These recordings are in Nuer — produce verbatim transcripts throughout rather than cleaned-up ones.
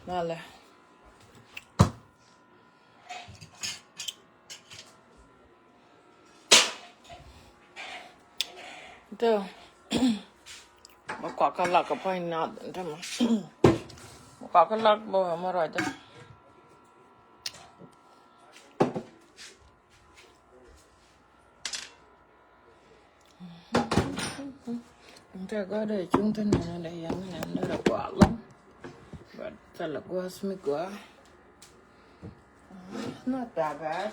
Malɛ. Tɔ. Mɛ kuakä lak kɛ puɔ̱ny nath täämɛ. Mɛ kuakä lak bä mɛ ruacdä. Tɛ gɔ̱dɛ cuŋ thin nɛ dɛ yɛn nɛ dɛ rɛ kual. But thilɛ gua̱a̱th mi gɔaa. Not that bad.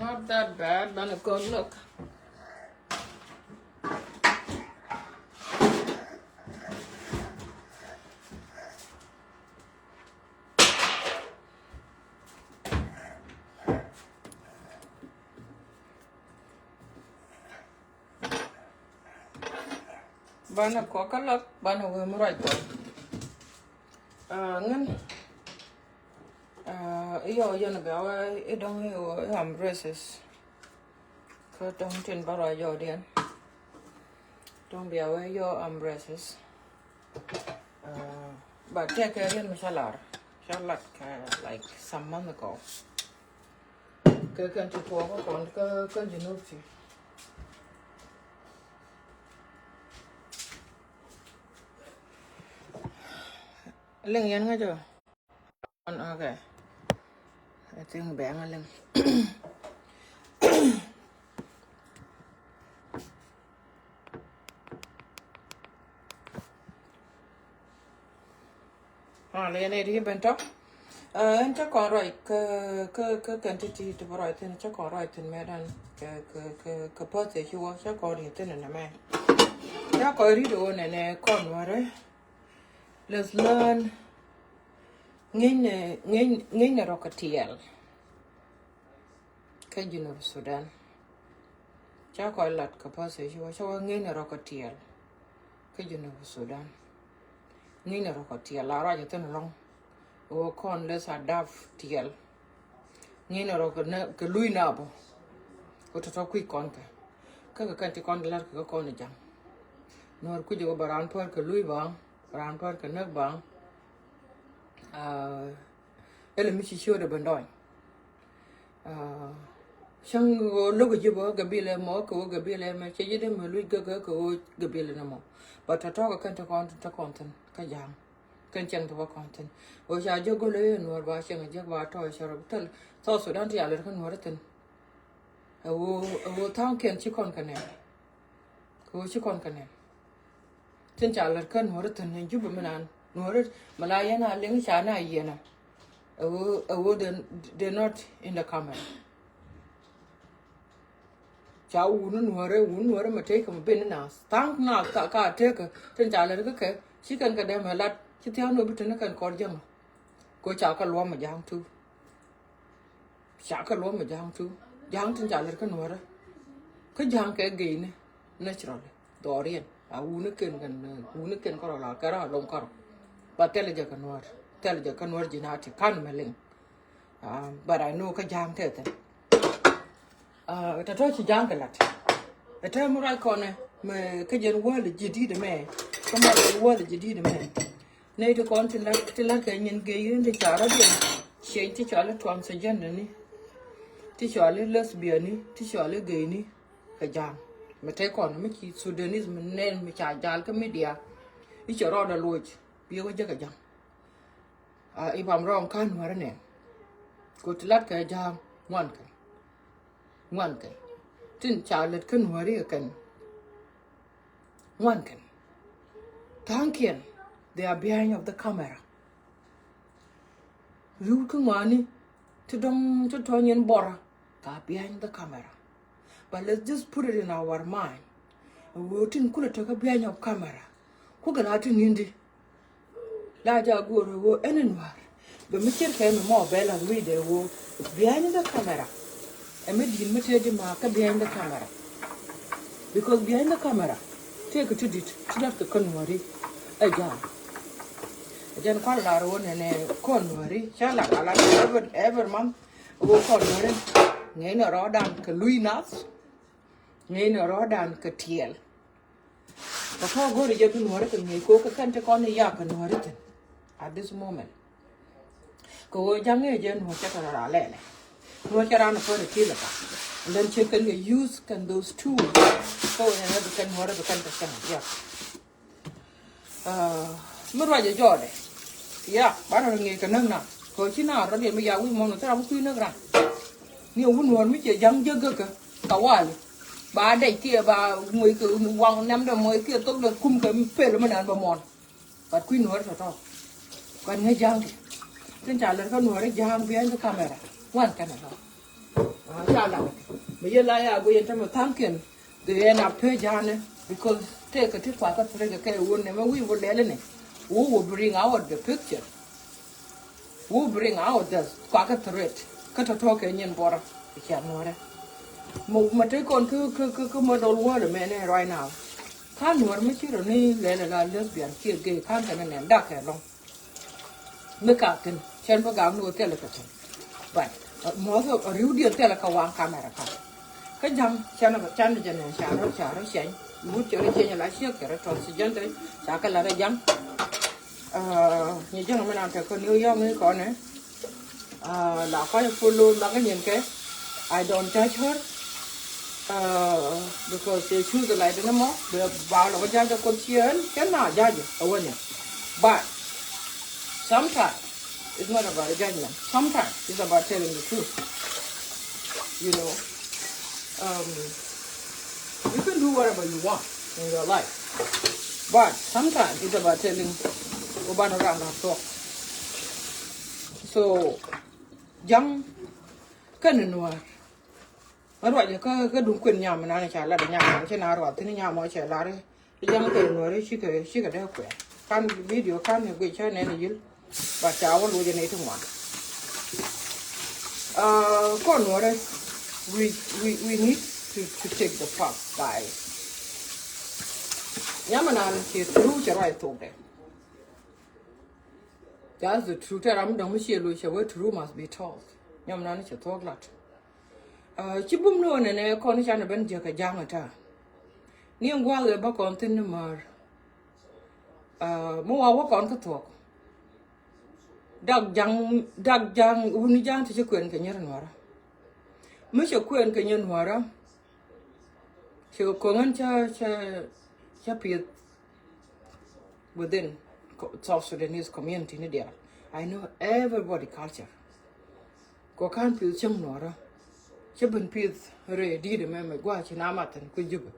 Not that bad, but a good look. Banɛ kɔk kä lak, banɛ wee mi ruac kɔk. Ah, ŋän. Ah, iyɔ yɛn bia wee idɔŋ iwɔ i am braces. Kä dɔ̱ŋ tin bä ruac yɔɔdiɛn. Dɔ̱ŋ bia wee yɔɔ am braces. Uh, but tɛkɛ riɛn mi ca lar, ca lat kɛ, like, some month ago. Kɛ kɛn ti tuɔɔk kä kɔn kä, kä Junub ti. Liŋ yɛn ŋäcä. Okay. I think bɛ ŋa liŋ. Ah, lɛ nɛ di ben tɔ. Eh, ɛn cä kɔn ruac kä, kä, kä kɛn ti ti ti bä ruac thin, cä kɔn ruac thin mɛ dan kɛ, kɛ, kɛ, kɛ pɔth ɛ ci wä, cä kɔn ri thin nɛ mɛ. Cä kɔn ri do nɛ nɛ kɔn wä rɛ. Let's learn. Ŋi̱ny nɛ, ŋi̱ny, ŋi̱ny nɛ rɔ kɛ tiɛɛl. Kä Junub Sudan. Ca kɔc lat kɛ pɔth ɛ ci wä, ca wä ŋi̱ny nɛ rɔ kɛ tiɛɛl. Kä Junub Sudan. Ŋi̱ny nɛ rɔ kɛ tiɛɛl, la ruac ɛ thin lɔŋ. Wä kɔn leth a dap tiɛɛl. Ŋi̱n rɔ kɛ nä, kɛ luc na bɔ. Kɛ tɔ̱tɔ̱ kui̱ kɔn kɛ. Kä kɛ kɛn ti kɔn di lat kɛ kɛ kɔn i̱ ja̱ŋ. Nuɔr kui̱c ɛ wä bɛ raan puɔ̱r kɛ luc baŋ, bɛ raan puɔ̱r kɛ näk baŋ. Ah, ɛlɛ mi ci ciötdɛ ben dɔny. Ah, cäŋ ɣöö lo̱k ji̱ bä gabilɛ mɔ kɛ ɣöö gabilɛ mɛ cɛ ji̱ dee mɛ luc gägä kɛ ɣöö gabilɛ ni mɔ. Bɛ tɔ̱tɔ̱ kɛ kɛn ti kɔn, ti kɔn thi̱n kä ja̱ŋ. Kɛn cieŋ ti wä kɔn thi̱n. Ɣöö ca jiök go̱l i̱ nuɔ̱ɔ̱r ba cieŋ jiäk ba tɔ̱ cɔr bi thil. South Sudan ti ca lät kä nuɔ̱ɔ̱r thi̱n. Ɛ ɣöö, ɛ ɣöö tha̱a̱ŋkiɛn ci kɔn kɛ nɛn. Kɛ ɣöö ci kɔn kɛ nɛn. Tin ca lät kä nuɔ̱ɔ̱r thi̱n in Jubɛ mi nan. Nuɔ̱ɔ̱r mi la yɛn a liŋ ca na yiɛn a. Ɛ ɣöö, ɛ ɣöö they, they not in the camera. Ca wuni nuɔrɛ, wuni nuɔrɛ mɛ tëëkɛ mɛ ben ni naath. Tha̱a̱ŋ naath ka, ka tëëkɛ tin ca lɛr kä kɛ ci kɛn kɛ dɛmɛ lat ci thia̱a̱ŋ ni bi tini kɛn kɔr jäŋä. Ko ca kɛ luɔm mɛ ja̱a̱ŋ tu. Ca kɛ luɔm mɛ ja̱a̱ŋ tu. Ja̱a̱ŋ tin ca lɛr kä nuɔrɛ. Kä ja̱a̱ŋ kɛ geyni naturally. Dhɔriɛn a wuni ken kɛn, wuni ken kärɔ la kɛ rɔ a lom kärɔ. Ba thɛl jɛ kɛ nuɔr, thɛl jɛ kɛ nuɔr ji̱ na ti kan mɛ liŋ. Ah, but I know kä ja̱a̱ŋ tɛthin. Ah, tɔ̱tɔ̱ ci ja̱a̱ŋ kɛ lat. Ɛ tɛm mi ruac kɔnɛ mɛ kä jɛn wäl ji̱ di̱t mɛ. Kä mɛ jɛn wäl ji̱ di̱t mɛ. Nɛy ti kɔn ti lat, ti lat kɛ nyin gey in ti ca rɔ diɛn. Cieny ti cɔal i̱ transgender ni. Ti cɔal i̱ lesbian ni. Ti cɔal i̱ gey ni. Kɛ ja̱a̱ŋ. Mɛ tɛk kɔn mi ci Sudanese mi nɛn mi ca jal kä media. I̱ cɛ rɔɔdɛ loc. Biɛ wä jɛ kɛ ja̱a̱ŋ. Ah, if I'm wrong, kä nuɔ̱ɔ̱ri nɛ. Ko ti lat kɛ ja̱a̱ŋ ŋuan kɛn. Ŋuan kɛn. Tin ca lät kä nuɔ̱ɔ̱ri kɛn. Ŋuan kɛn. Tha̱a̱ŋkiɛn, they are behind of the camera. Ri̱w kä ŋɔaani ti dɔ̱ŋ ti tɔ̱ nyin bɔra ka behind the camera. But let's just put it in our mind. Ɣöö tin kulɛ tekä behind of camera. Kukɛ la ti ni̱n di. La ja go̱o̱r ɣöö ɛn in nua̱r. Bɛ mi cier kɛ mi mɔ bɛ la wi̱i̱dɛ ɣöö behind the camera. Ɛ mi di̱i̱n mi tëë di ma kä behind the camera. Because behind the camera tëë kɛ ti di̱t ti lat kɛ kä nuɔ̱ri. Ɛ ja̱a̱. Ɛ jɛn kual lar ɣöö nɛnɛ kɔn nuɔ̱ri ca lat a lat every, every month. Ɣöö kɔn nuɔ̱ɔ̱ri ŋäcnɛ rɔɔdan kɛ luc nath, ŋäcnɛ rɔɔdan kɛ tiɛɛl. Kɛ tɔ̱ go̱o̱ri jɛ bi nuɔ̱ɔ̱ri kɛ ŋäc kɛ ɣöö kɛ kɛn ti kɔn i̱ yak kɛ nuɔ̱ɔ̱ri thi̱n at this moment. Kɛ ɣöö ja̱ŋ ŋäc jɛ nuɔ̱ɔ̱r cɛ kɛ rɔ raa lɛɛlɛ. Nuɔ̱ɔ̱r cɛ raan ɛ pär ɛ ki̱i̱lɛ ka. And then cɛ kɛn kɛ use kɛn those tools. Kɛ ɣöö nɛnɛ bi kɛn nuɔ̱ɔ̱ri bi kɛn kɛ cäŋ ɛ jiak. Mi ruacɛ jɔɔdɛ. Ya, ba rɔ ŋi̱i̱c kɛ näk na. Kɛ ci na rɔ diɛn mi ya wi̱i̱ mɔn thil ram kui̱ näk ran. Ni wun wun mi cɛ ja̱ŋ jäk gäkä. Ka wali. Ba dɛc kiɛ ba ŋuɔ̱c kɛ waŋ nɛmdɛ mɔc kiɛ thokdɛ kum kɛ pel mi naan bɛ mɔn. But kui̱ nuɔ̱ɔ̱r tɔ̱tɔ̱. But ŋäc ja̱ŋ kɛ. Tin ca lɛr kä nuɔ̱ɔ̱r ja̱ŋ behind the camera. Wan kɛn ɛ lɔ. Ca lat. Bɛ yɛ la ya guiy ɛn tämɛ tha̱a̱ŋkiɛn. Dee ɛn a pee ja̱a̱nɛ because tëëkɛ ti kuakä threat kɛ kɛ wun nɛ mɛ wi̱i̱ wä lɛl inɛ. Who will bring out the picture? Who bring out the kuakä threat? Kä tɔ̱tɔ̱ kɛ nyin buɔrä. Icia nuɔrɛ. Mɛ mɛ te kɔn kä kä kä kä mɛ dɔl wäl mɛ nɛ right now. Ka̱n nuɔr mi ci rɔ ni lɛl la lesbian kiɛ gay ka̱n kɛ nɛ nɛ dak kɛ lɔŋ. Mi ka thi̱n cɛn bä gak ni wä thilɛ kɛ thi̱n. But muɔth a riwdiɛn thilɛ kɛ waŋ kamera ka. Kä ja̱ŋ cɛn bä cɛn jɛ nɛn ca rɔ ca rɔ cɛny. Wut cɛ rɔ cɛny la ciek cɛ rɔ tɔth ci jɛn te ca kɛ la rɔ ja̱ŋ. Ni jɛn mi nan te kä New York ni kɔnɛ. La kɔc follow mak nyin kɛ. I don't judge her. Because they choose the light ni mɔ bɛ ba lɔ wä judge kɔn ciɛn kɛ na judge a wä ni. But sometimes it's not about a judgment. Sometimes it's about telling the truth. You know, um, you can do whatever you want in your life, but sometimes it's about telling. Oban around that talk. So, ja̱ŋ kɛn nuɔ̱ɔ̱r. Ŋä ruacɛ kä kä duŋ kuën nyam nan ca lat nyam nan ci na ruath thin nyam ɔ cɛ lar. Ja̱ŋ kɛ nuɔri cikɛ cikɛ dee kuɛ kan video kan guic cä nɛn yil. Ba ca wä luɔcɛ ni ti ŋuan. Kɔn nuɔri we we we need to to take the part, guys. Nyam nan ci through cɛ ruac thok dɛ. That's the truth. Tɛ ram dɔ̱ŋ mi ciɛ loc cɛ wee true must be told. Nyam nan cɛ thuɔ̱k lat. Ci bum ni ɣän ɛnɛ kɔn canɛ ben jiäkä ja̱ŋ ɛ ta̱a̱. Ni ɛn gua̱a̱th ɛ bä kɔn thi̱n ni määr. Mi wa wä kɔn kä thuɔ̱k. Dak ja̱ŋ dak ja̱ŋ wuni ja̱ŋ ti ci kuɛn kɛ nyɛr nuɔ̱ɔ̱rä. Mi cɛ kuɛn kɛ nyɛr nuɔ̱ɔ̱rä. Cɛ ko̱ŋ ɛn cä cä cä pieth. Within South Sudanese community ni diaal. I know everybody culture. Kɔ kan pieth cäŋ nuɔrä. Cä ben pieth rɛy di̱i̱t ɛmɛ mɛ gua̱a̱ ci na mathin ku Jubɛ.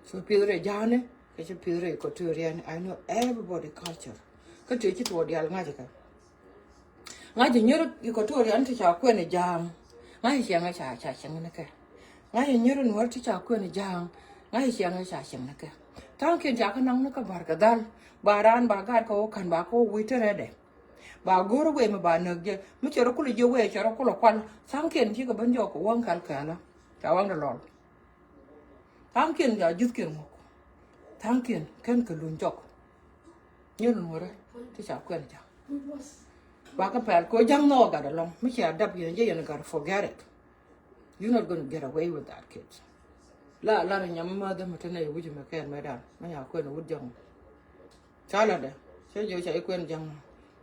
So pieth rɛy ja̱a̱ni kɛ cä pieth rɛy Equatoria ni. I know everybody culture. Kä tëë ci tuɔɔk diaal ŋa̱cä kɛ. Ŋa̱cä nyär Equatoria ni ti ca kuɛn ɛ ja̱a̱ŋ. Ŋa̱cä ciɛŋä ca ca cieŋ ni kɛ. Ŋa̱cä nyär nuɔr ti ca kuɛn ɛ ja̱a̱ŋ. Ŋa̱cä ciɛŋä ca cieŋ ni kɛ. Tha̱a̱ŋkiɛn ca kä naŋ ni kä Barkadhal. Ba raan ba gaat kä wä ka̱n ba kä wä wi̱i̱ te rɛɛdɛ. Ba go̱r wee mi ba näk jɛ mi cɛ rɔ kulɛ jiök wee cɛ rɔ kulɛ kual. Tha̱a̱ŋkiɛn cikɛ ben jɔk kɛ wäŋ kɛl kɛɛlä. Ca wäŋdɛ lɔl. Tha̱a̱ŋkiɛn ca ji̱thkiɛn ŋuɔ̱k. Tha̱a̱ŋkiɛn kɛn kɛ luny jɔk. Nyɛ luny wärä ti ca kuɛn ja̱ŋ. Ba kä pɛl kɛ ja̱ŋ nhɔk gat ɛlɔ̱ŋ mi cia dap yɛn jɛ yɛn gat, forget it. You not gonna get away with that, kid. La la ni nyam ma dämɛ ti nɛy wi̱c mɛ kɛɛl mɛ dan mɛ nya kuɛn wut ja̱ŋ. Ca la dɛ cɛ jiök ca i̱ kuɛn ja̱ŋ.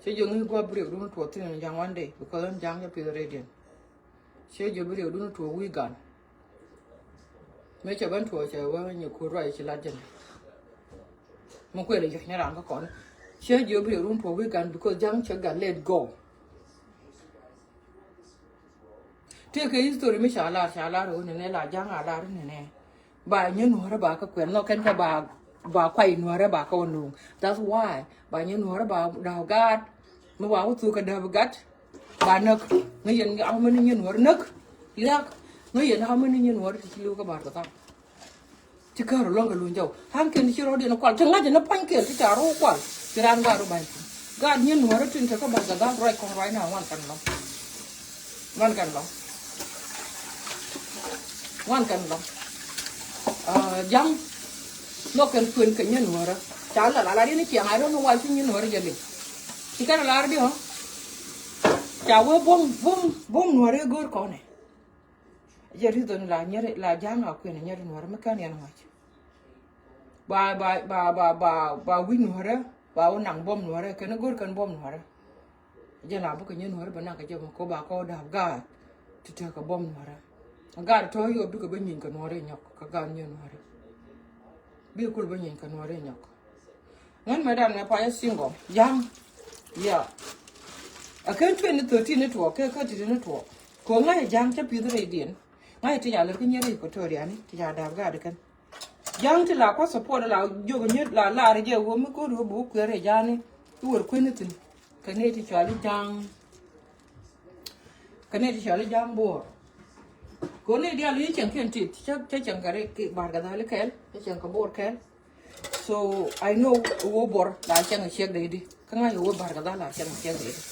Cɛ jiök ŋi̱ gua̱p break dun tuɔth thin ja̱ŋ one day because ɛn ja̱ŋ cɛ pi̱th radiant. Cɛ jiök break dun tuɔth wi̱i̱ gan. Mëë cɛ ben tuɔɔk cɛ wä nyɛ kur ruac ci lat jɛn. Mi kuël i̱ juɔ̱c ni raan kä kɔn. Cɛ jiök bi run tuɔɔk wi̱i̱ gan because ja̱ŋ cɛ gat let go. Tëëkɛ history mi ca lar ca lar wä nɛnɛ la ja̱ŋ a lar nɛnɛ. Ba nyɛ nuɔ̱ɔ̱rä ba kä kuɛl nɔ kɛn kɛ ba ba kuay nuɔ̱ɔ̱rä ba kä wä nuŋ. That's why ba nyɛ nuɔ̱ɔ̱rä ba da̱a̱ gaat. Mi wa wä thuk kɛ da̱a̱ bi gat. Ba näk ŋäc yɛn ɣaw mɛn ni nyin wär näk. Liak ŋäc yɛn ɣaw mɛn ni nyin wär ti ci liw kä bar kɛ tham. Ci kär luäŋ kɛ luny jɔw tha̱a̱ŋ kiɛn ti ci rɔɔdiɛn kual ti ŋa̱c ni pa̱ny kiɛn ti ca rɔɔ kual. Ci raan gaat rɔ ba̱ny. Gaat nyin wär tin te kä bar kɛ tham ruac kɔn ruac na wan kɛn lɔ. Wan kɛn lɔ. Wan kɛn lɔ. Ja̱ŋ. Nhɔk kɛn kuen kɛ nyin wärä ca la la la diɛn ni ciaŋ a rɔɔn wal ci nyin wärä jɛ liŋ. Ci kɛn a lar diɔ. Ca wee buɔ̱m buɔ̱m buɔ̱m nuɔ̱ɔ̱ri go̱o̱r kɔnɛ. Jɛ ri dhon la nyɛri la ja̱a̱ŋ a kuɛn nyɛri nuɔ̱ɔ̱ri mi kän yɛn ŋɔc. Ba ba ba ba ba ba wi̱c nuɔ̱ɔ̱rä ba wä naŋ buɔ̱m nuɔ̱ɔ̱rä kɛn go̱o̱r kɛn buɔ̱m nuɔ̱ɔ̱rä. Jɛ la bä kɛ nyɛ nuɔ̱ɔ̱rä bä naŋ kɛ jɛ mɔ ko ba kɔ dap gaat. Ti tëë kɛ buɔ̱m nuɔ̱ɔ̱rä. Gaat tɔ̱ yio̱ bikɛ bä nyieny kɛ nuɔ̱ɔ̱rä nyɔk kɛ gaat nyɛ nuɔ̱ɔ̱rä. Bikɛ kul bä nyieny kɛ nuɔ̱ɔ̱rä nyɔk. Ŋän mɛ dan mɛ payɛ single ja̱a̱ŋ. Yeah. A kɛn twenty thirteen ni tuɔɔk kɛ kä titi ni tuɔɔk. Ko ŋa̱c ja̱a̱ŋ cä pi̱th rɛydiɛn. Ŋa̱c ti ca lär kä nyier Equatoria ni ti ca da̱a̱p ga̱a̱di kɛn. Ja̱a̱ŋ ti la kua̱ support la jiök nyier la lar jɛ wä mi ko̱r wä bi wä kuɛɛr rɛy ja̱a̱ni. I̱ wär kueni thi̱n. Kɛ ni ti cɔal i̱ ja̱a̱ŋ. Kɛ ni ti cɔal i̱ ja̱a̱ŋ Bor. Ko ni dial i̱ cɛŋ kiɛn tit cä cɛŋ kɛ ri Bar Gadhal kɛl cä cɛŋ kɛ Bor kɛl. So I know wä Bor la cɛŋ ciek dee di. Kä ŋa̱c wä Bar Gadhal la cɛŋ ciek dee di.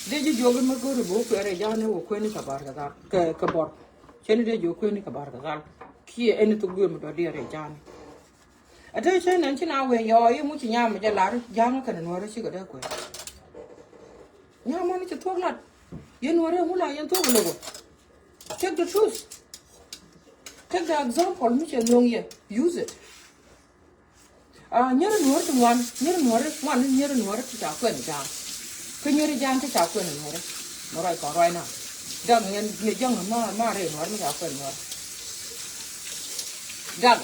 Dee ji̱ jiök mi go̱ri bi wä kuɛɛr rɛy ja̱a̱ni wä kueni kɛ Bar Gadhal kɛ kɛ Bor. Cɛ ni dee jiök kueni kɛ Bar Gadhal. Kiɛ ɛn ni thok duëë mi dɔ̱diɛn rɛy ja̱a̱ni. A te cä nɛn ci na wee yɔɔ i̱ ŋu ci nyam jɛ lar ja̱a̱ŋ kɛn nuɔ̱ɔ̱rä cikɛ dee kuɛɛr. Nyam mɔni ci thuɔ̱k lat. Yɛn nuɔ̱ɔ̱rä ŋu la yɛn thuɔ̱k lo̱k. Take the truth. Take the example mi cɛ nöŋ yɛ. Use it. Ah, nyɛri nuɔ̱ɔ̱ri ti ŋuan, nyɛri nuɔ̱ɔ̱ri ŋuan, nyɛri nuɔ̱ɔ̱ri ti ca kuɛn ja̱a̱ŋ. Kä nyɛri ja̱a̱ŋ ti ca kuɛn nuɔ̱ɔ̱ri. Mɛ ruac kɔn ruac na. Dak nyɛn ni ja̱ŋ ma ma rɛy nuɔ̱ɔ̱ri mi ca kuɛn nuɔ̱ɔ̱ri. Dak.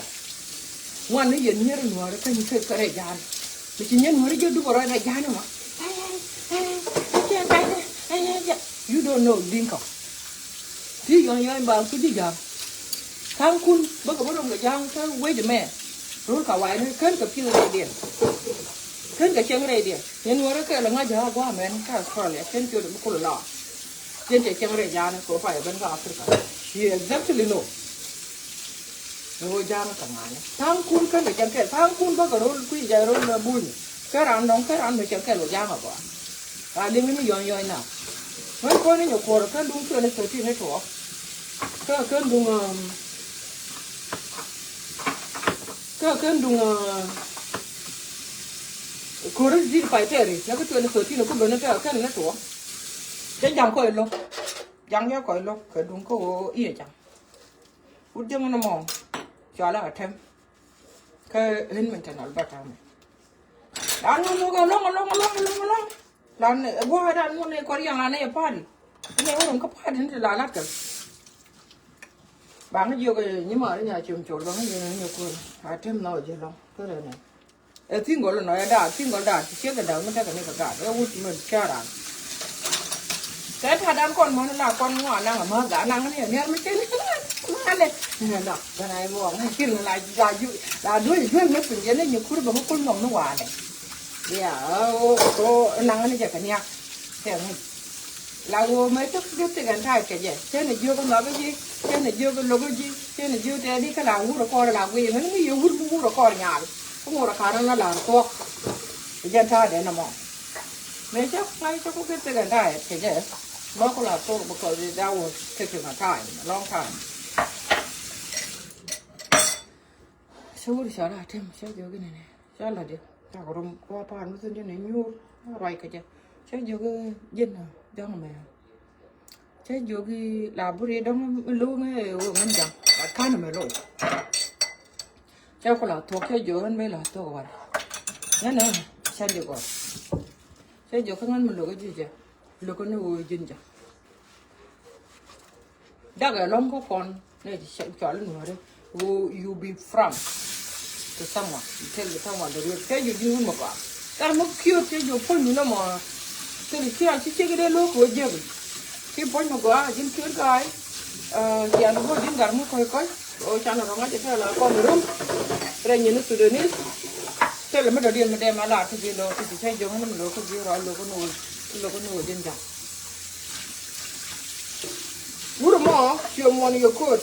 Ŋuan ni yɛn nyɛri nuɔ̱ɔ̱ri kä nyi kɛ kɛ rɛy ja̱a̱ŋ. Mi ci nyɛn nuɔ̱ɔ̱ri jɛ dupɛ ruac rɛy ja̱a̱ŋ ma. You don't know Dinka. Ti yɔn yɔn ba ku di ja̱a̱ŋ. Ka̱n kun bä kɛ bä rom kɛ ja̱a̱ŋ kä wec mɛ. Rul ka wai ni kän kɛ pi̱th rɛydiɛn. Kän kɛ cieŋ rɛydiɛn. Nyɛn nuɔ̱ɔ̱ri kɛɛl ŋa̱c ja̱a̱ŋ a gua̱a̱ mɛn kä Australia kän ciöt bi kul lɔ. Cien cɛ cieŋ rɛy ja̱a̱ŋ kɛ wä pay ben kä Africa. You exactly know. Ni wä ja̱a̱ŋ kɛ ŋa̱ni. Ta̱a̱ŋ kun kän kɛ cieŋ kɛɛl. Ta̱a̱ŋ kun bä kɛ rul kui̱ jɛ rul buny. Kä ran dɔ̱ŋ kä ran mi cieŋ kɛɛl wä ja̱a̱ŋ a gɔaa. A liŋ ni yɔny yɔny na. Ŋäc kɔn ni nyɛ kuɔr kä duŋ twenty thirteen ni tuɔɔk. Kä kä duŋ, um, kä kä duŋ, uh, ko̱ri dit pay tɛri. Lɛ kä twenty thirteen ku ben ni tɛ kɛn ni tuɔɔk. Cɛ jaŋ kɔc lo̱k. Jaŋ cɛ kɔc lo̱k kɛ duŋ kä ɣöö i̱ ɛ jaŋ. Wut jiäŋä ni mɔ. Cɔal a tɛm. Kä Edmonton, Alberta mɛ. Lan ŋun wä kɛ lɔŋ, lɔŋ, lɔŋ, lɔŋ, lɔŋ. Lan, eh, gua̱a̱ dan ŋun ni kɔr yaŋ an ɛ party. Ni wä rum kä party ni ti la lat kɛ. Ba ŋä jiök, eh, nyi mari nya ciöm col, ba ŋä jiök ni nyɛ kuäär. A tem na wä ji̱ lɔŋ. Kärɛ nɛ. Ɛ thin gɔl nɔ ɛ daak, thin gɔl daak, ti ciek ɛ daak mi tekɛ ni kɛ gaat. Ɛ wut mi caran. Kɛ ta̱a̱ dan kɔn mɔni la kɔn ŋɔa naŋ a ma̱a̱th gaa naŋ ni ɛ niɛr mi cen. Ŋa̱lɛ. Ni ɛ daak. Bɛn a i̱ muɔɔk ni cir ni la, la ju, la duec juel ni piny jɛ ni nyi kur bɛ mi kul nhɔk ni waanɛ. Ya, o, o, naŋ ni jɛ kɛ niak. Kɛ ŋic. La ɣöö mëë cä gui̱th thik ɛn ta̱a̱ kɛ jɛ. Cä ni jiök ɛ nhɔk ji̱, cä ni jiök ɛ lo̱k ji̱, cä ni jiök tɛɛdi kä la wur ɛ kɔɔr la guiy. Ŋäni mi yɛ wur mi wur ɛ kɔɔr nyal. Kä ŋur ɛ ka̱r ɛn la la̱r thuɔ̱k. Ɛ jɛn ta̱a̱ dee nɔmɔ. Mëë cä ŋa̱c cä ku gui̱th thik ɛn ta̱a̱ kɛ jɛ. Mɔ ku la thok because that was taking a time, a long time. Cä wur cɔl a tɛm, cä jiök inɛnɛ. Cä la̱t diɛ. Cakɔ rom kua pa̱a̱n mi thun diɛ ni nyuur. Ruac kɛ jɛ. Cä jiök i̱ ji̱n a ja̱ŋ mɛ. Cä jiök i̱ la buri dɔ̱ŋ mi lo̱ŋ i̱ wä ŋän ja̱ŋ. Lat ka̱n mɛ loc. Cä ku la thuɔ̱k, cä jiök ɣän mi la thuɔ̱k wal. Ŋän a cä jiök gɔl. Cä jiök kä ŋän mi lo̱k i̱ ji̱ jɛ. Lo̱k i̱ ni wä ji̱n ja̱ŋ. Dak ɛlɔ̱ŋ kä kɔn ni cɔal in wääri. You be frank to someone. You tell someone the real. Cɛ jiök ji̱n wun mɛ gɔaa. Gat mɛ kiöt cɛ jiök puɔ̱ny mi nɔmɔ. Thil kiac ci ciek dee lo̱k kɛ wä jiäk. Ci puɔ̱ny mɛ gɔaa ji̱n kiöt ga̱a̱y. Cian bä ji̱n gat mɛ kɔc kɔc. O can rɔ ŋa̱c cɛ tɛl a kɔn rum. Rɛ nyin Sudanese. Thil mi dɔ̱diɛn mi dee ma lar kä ji̱ lo̱k kä ji̱ cɛ jiök ni mi lo̱k kä ji̱ rɔ lo̱k kä ni wä ji̱n ja̱ŋ. Wur mɔ ciö muɔn yɛ ko̱o̱t.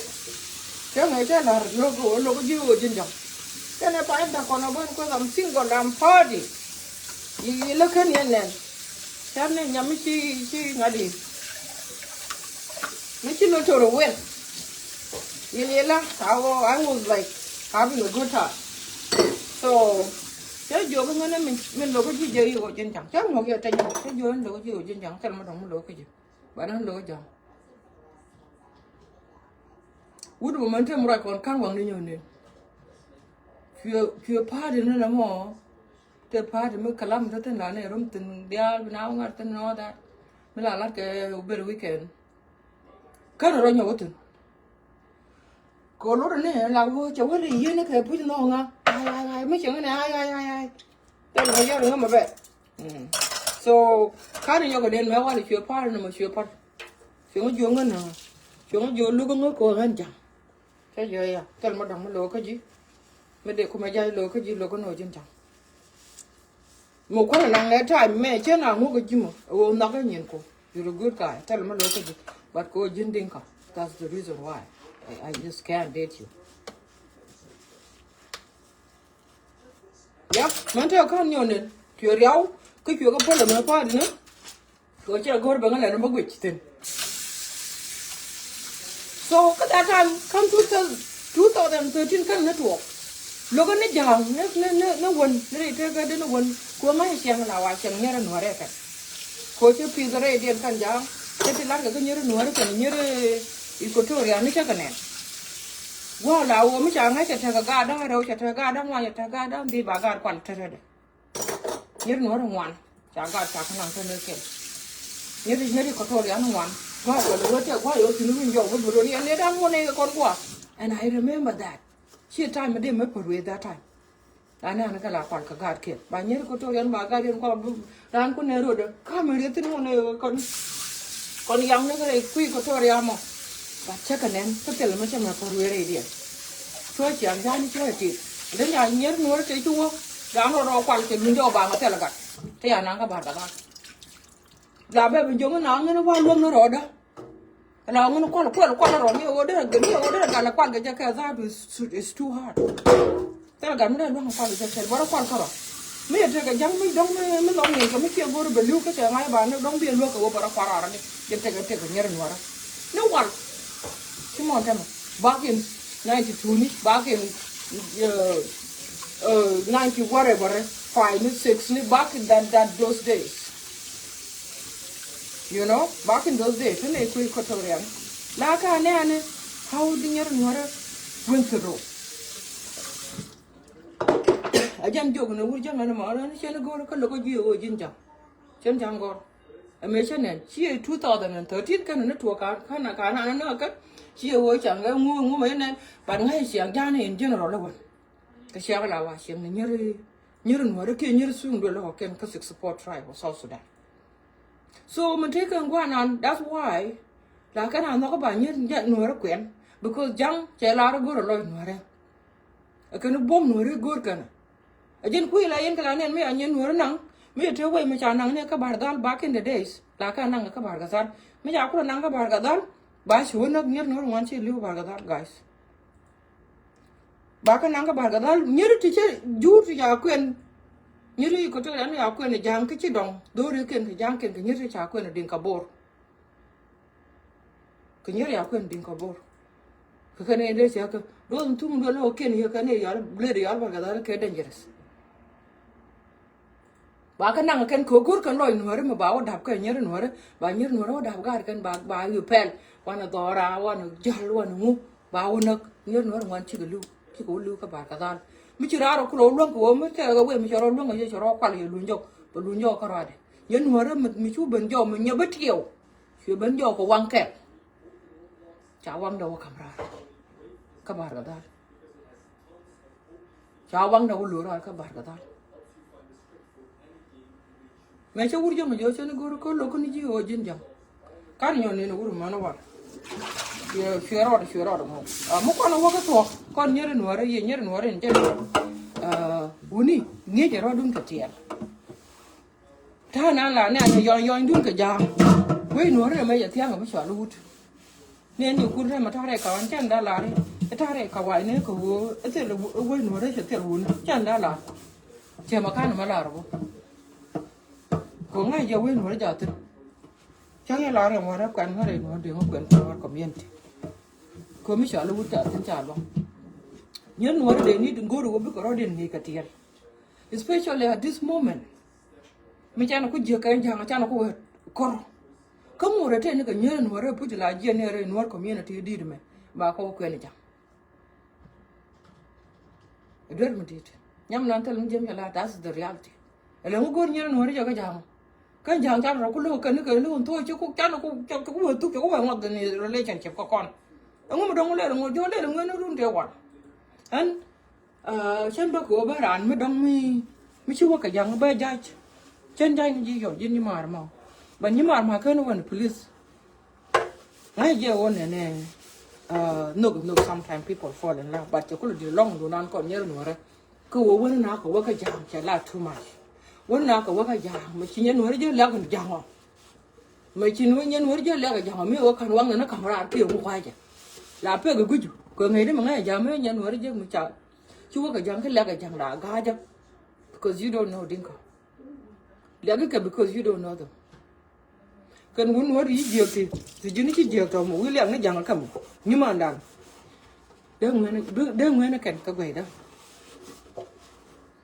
Cä ŋäc cä la̱r lo̱k lo̱k ji̱ ɣöö ji̱n ja̱ŋ. Kɛnɛ pay da̱k kɔn ɛ bän kueth, I'm single, I'm party. Yi lä kän yɛn nɛn. Cä ni nyam mi ci ci ŋa̱t yi. Mi ci lo̱c tɔr ɛ wen. Yi lɛ la I wa- I was like having a good time. So Cä jiök iŋä ni min, min lo̱kä ji̱ jɛ i̱ ɣöö ji̱n ja̱ŋ. Cä ŋuɔ̱k yɛ tɛny. Cä jiök in lo̱kä ji̱ ɣöö ji̱n ja̱ŋ. Thil mi dɔ̱ŋ mi lo̱kä ji̱. Ba ni lo̱kä ja̱ŋ. Wut mɔ mɛn te mi ruac kɔn ka̱n waŋni nyɔ̱ɔ̱n ni. Cuɛ, cuɛ pa̱a̱t in ni nɛ mɔ. Te pa̱a̱t mi kalam te thin la ni rum thin diaal bi na wä ŋa̱r thin ni all that. Mi la lat kɛ ber weekend. Kän rɔ nyɔk wä thin. Kɛ lor ni la wä cɛ wä ri yien kɛ puc nɔ ŋa. Ay, ay, ay, mi cɛ ŋä ni ay, ay, ay, ay. Tɛl mɛ yɛr ŋä mɛ bɛ. Mm. So, kani nyɔk den mɛ wani cuɛ par ni mɛ cuɛ par. Cuɛ ŋä juɔ ŋä na. Cuɛ ŋä juɔ luk ŋä kɔ ŋän jaŋ. Cɛ jɛ ya. Tɛl mɛ dɔŋ mɛ lo̱kä ji̱. Mɛ dee kumɛ ja̱ lo̱kä ji̱ lo̱kä nɔ ji̱n jaŋ. Mɛ kuanɛ naŋ nɛ time mɛ cɛ na ŋukä ji̱ mɔ. Ɛ wä nhɔkä nyin ko. You're a good guy. Tɛl mɛ lo̱kä ji̱. But ko ji̱n Dinka. That's the reason why I, I just can't date you. Yep, mɛn te kan nyɔn ni cuɛ riaw kä cuɛ kä pälɛ mɛ pa̱a̱t ni. Cuɛ cɛ go̱r bɛ ŋä lɛn bä guic thin. So kä that time kan two thousand, two thousand thirteen kan ni tuɔɔk. Lokä ni ja̱a̱ŋ ni, ni, ni, ni wän ni ri tekä di ni wän. Kuɛ ŋa̱c ciɛŋ la wa ciɛŋ nyɛrɛ nuɔrɛ kɛn. Ko cä pi̱th rɛy diɛn kan ja̱a̱ŋ. Cä ti lar kɛ kä nyɛrɛ nuɔrɛ kɛn nyɛrɛ Equatoria ni cä kɛ nɛn. Gua̱a̱ la wä mi ca ŋa̱c cɛ tekɛ gaat da̱ŋ rɛw cɛ tekɛ gaat da̱ŋ ŋuan cɛ tekɛ gaat da̱ŋ dhieec ba gaat kual tetdɛ. Nyɛri nuɔ̱ɔ̱ri ŋuan ca gaat ca kä naŋ tetdɛ kɛl. Nyɛri, nyɛri Equatoria ni ŋuan. Gua̱a̱ kuɛl wä tɛ gua̱a̱ yɛ wä thi̱n wi̱ny jɔk wä bä lo̱n yɛn ni da̱ŋ ŋuan nɛ kɛ kɔn gua̱a̱. And I remember that. Ci time mi dee mi pär wee that time. Raan ni an kɛ la kual kɛ gaat kɛl ba nyɛri Equatoria ni ba gaat yɛn kual raan kun nɛ ro̱dɛ. Ka̱m mi rieth thi̱n ŋuan nɛ kɔn. Kɔn yaŋ ni kɛ rɛy kui̱ Equatoria mɔ. Ba cä kɛ nɛn kä thilɛ mi cä mɛ pär wee rɛy diɛn. Cuɔ ciaŋ ja̱a̱n cuɔ ɛ tit. Dee nya nyɛri nuɔ̱ɔ̱ri tëë ci wä. Raan rɔ rɔ kual kɛ luny jɔk ba mɛ thilɛ gat. Te ya naŋ kä bar gat gat. La bɛ bi jo̱ŋ naŋ ŋän wä luäŋ ni rɔɔdä. La ŋän kual kual kual rɔ ni ɣöö derɛ gɛ ni ɣöö derɛ gal kual kɛ jɛ kɛ that is, is too hard. Thil gat mi dee luäŋ kual kɛ jɛ kɛl bä rɔ kual kärɔ. Mi yɛ tekɛ ja̱ŋ mi dɔ̱ŋ mi, mi lɔŋ ni kɛ mi ciɛ go̱o̱r bɛ li̱w kä cɛ ŋa̱c ba ni dɔ̱ŋ bi luäk kɛ ɣöö bä rɔ kual rɔ ni. Jɛ tekɛ tekɛ nyɛr nuɔrä ni wal. Ci mɔn tɛmɛ back in ninety two ni back in uh, uh, ninety whatever five ni six ni back in that, that those days. You know, back in those days, tene kui̱ Equatoria. La ka ne ane, how di nyɛr nuɔrɛ went through. A jam jok ne wur jam ane ma ane cɛn go̱r kä lokä ji̱ ɣöö ji̱n jam. Cɛn jam go̱r. Ɛ mëë cä nɛn ci ɛ two thousand and thirteen kɛn ni tuɔɔk kan kan kan an ni kä ci ɛ ɣöö ca ŋɛ ŋu ŋu mɛ nɛn. But ŋa̱c ciaŋ ja̱a̱n in general ɛ wän. Kɛ ciaŋ la wa ciaŋ ni nyeri nyeri nuɔri kiɛ nyeri suŋ duel ɔ kɛn kä sixty four tribe of South Sudan. So mi tekɛ ŋuanan, that's why la kɛn a nhɔk ba nyeri nuɔri kuɛn because ja̱ŋ cɛ lar go̱r ɛ lɔc nuɔri. Ɛ kɛn buɔ̱m nuɔri go̱r kɛn. A ji̱n kui̱ la yɛn kɛ la nɛn mi a nyɛn nuɔ̱ɔ̱ri naŋ mi a te wei mi ca naŋ ni kä Bar Dhal back in the days. La kä naŋ kä Bar Ghazal mi ca kulɛ naŋ kä Bar Ghazal. Ba ci wä näk nyɛr nuɔ̱ɔ̱ri ŋuan ci li̱w Bar Ghazal guys. Ba kä naŋ kä Bar Ghazal nyɛr ti cɛ jur ti ca kuɛn. Nyɛr ti Equatoria ni ca kuɛn ja̱a̱ŋ kä ci dɔŋ dho̱ri kɛn kɛ ja̱a̱ŋ kɛn kɛ nyɛr ti ca kuɛn diŋ kä Bor. Kɛ nyɛr ya kuɛn diŋ kä Bor. Kɛ kɛn in dee cɛ kɛ duɔth in thum in duɔth in wä kiɛn yɛ kɛn in yɔl bled yɔl Bar Ghazal kɛ dangerous. Ba kɛ naŋ kɛn kɛ go̱r kɛn lɔc nuɔ̱ɔ̱ri mi ba wä dap kɛ nyɛr nuɔ̱ɔ̱ri ba nyɛr nuɔ̱ɔ̱ri wä dap gar kɛn ba ba yɛ pɛl wanɛ dhɔra wanɛ jäl wanɛ ŋu ba wä näk nyɛr nuɔ̱ɔ̱ri ŋuan cikɛ li̱w cikɛ wä li̱w kä Bar Ghazal. Mi ci raar wä kulɛ wä luäŋ kɛ wä mi tɛk kɛ wee mi cɛ rɔ luäŋ kɛ yɛ cɛ rɔ kual yɛ luny jɔk bɛ luny jɔk kä ruaadɛ. Nyɛr nuɔ̱ɔ̱ri mi cu ben jɔk mi nyɛ bä tiɛw. Cuɛ ben jɔɔk kɛ waŋ kɛl. Ca waŋdɛ wä ka̱m raar kä Bar Ghazal. Ca waŋdɛ wä lo̱r raar kä Bar Ghazal. Mɛ cä wur jäŋ jɔɔk cä ni go̱r kä lo̱k kä ni ji̱ ɣöö ji̱n ja̱ŋ. Kan nyɔn ni ni wur män wal. Cuɛ rɔɔd cuɛ rɔɔd ŋɔk. Mi kɔn wä kä thuɔ̱k kɔn nyɛri nuɔ̱ɔ̱rä yɛ nyɛri nuɔ̱ɔ̱rä in jɛn. Wuni ŋi̱eecɛ rɔɔdun kɛ tiɛɛl. Ta̱a̱ na la nɛ yɔny yɔny dun kɛ ja̱a̱ŋ. Wec nuɔ̱ɔ̱ri ɛmɛ yɛ thia̱a̱ŋ ɛ bi cɔal i̱ wut. Nɛn ni kun rɛm ɛ ta̱a̱ rɛy kawan cɛn da̱a̱ lar i̱ ta̱a̱ rɛy kawac ni kɛ ɣöö ɛ thil wec nuɔ̱ɔ̱ri cɛ thil wun cɛn da̱a̱ lar. Cɛ mɛ ka̱n ɛmɛ lar ɛ bä. Kɛ ŋa̱c jɛ wec nuɔ̱ɔ̱ri ja̱a̱ thi̱n. Cäŋ yɛ lar ɛmɔ rɛp kuɛn ŋäri nuɔ̱ɔ̱r dee ŋä kuɛn kuɛn wär community. Kɛ mi cɔal i̱ wut ca thi̱n ca luɔ̱ŋ. Nyɛn nuɔ̱ɔ̱ri dee ni go̱o̱ri wä bikɛ rɔ̱diɛn ŋi̱i̱c kɛ tiɛɛl. Especially at this moment. Mi canɛ ku jiäk kɛ ja̱ŋ, canɛ ku wä kɔr. Kä ŋot ɛ tɛn ni kɛ nyɛr nuɔr ɛ puc la jiɛn ni rɛ nuɔr community di̱t mɛ. Ba kɔ kuɛn ja̱ŋ. Ɛ duer mi di̱t. Nyam nan thil mi jiɛm cɛ la, that's the reality. Ɛ lɛ ŋu go̱r nyɛr nuɔr jɛ kɛ ja̱ŋ. Kä ja̱ŋ canɛ rɔ ku lo̱k kɛn ni kɛ lo̱k thok cɛ ku canɛ ku cɛ ku wä thuk cɛ ku wä ŋuɔth ni relationship kɛ kɔn. Ɛ ŋu mi dɔ̱ŋ lɛl ŋu jɔ lɛl ŋu ni run tɛ wan. Ɛn Cän bä kɛ wä bä raan mi dɔ̱ŋ mi mi ci wä kɛ ja̱ŋ bä ja̱c. Cän ja̱c ni ji̱ yɔc ji̱n nyimaar ma. Bä nyimaar ma kän wän, please. Ŋa̱c jɛ wä nɛnɛ. Nhök nhök, sometimes people fall in love, but cɛ kulɛ di̱t lɔ̱ŋ dunan kɔn nyɛr nuɔrɛ. Kä wä wän na kɛ wä kä ja̱ŋ cɛ la too much. Wän na kɛ wä kä ja̱ŋ mi ci nyɛr nuɔrɛ jɛ lak ja̱ŋ ɔ. Mɛ ci nuɔ̱r nyɛn wär jɛ lɛk a ja̱ŋ mi wä ka̱n waŋnɛ ni ka̱m raar kiɛ ŋu kua̱cɛ. La pek a gui̱cu kɛ ŋäcni mɛ ŋäc a ja̱ŋ mi nyɛn wär jɛ mi ca. Ci wä kɛ ja̱ŋ ki lɛk a ja̱ŋ la ga̱a̱cä. Because you don't know Dinka. Lɛk ikɛ because you don't know them. Kɛn wun wär yi jiɛk ti ti ji̱n ci jiɛk tɔmɔ wi̱i̱ lɛk ni ja̱ŋ a käm. Nyimandan. Dee ŋuɛn dee ŋuɛn kɛn kä guɛydä.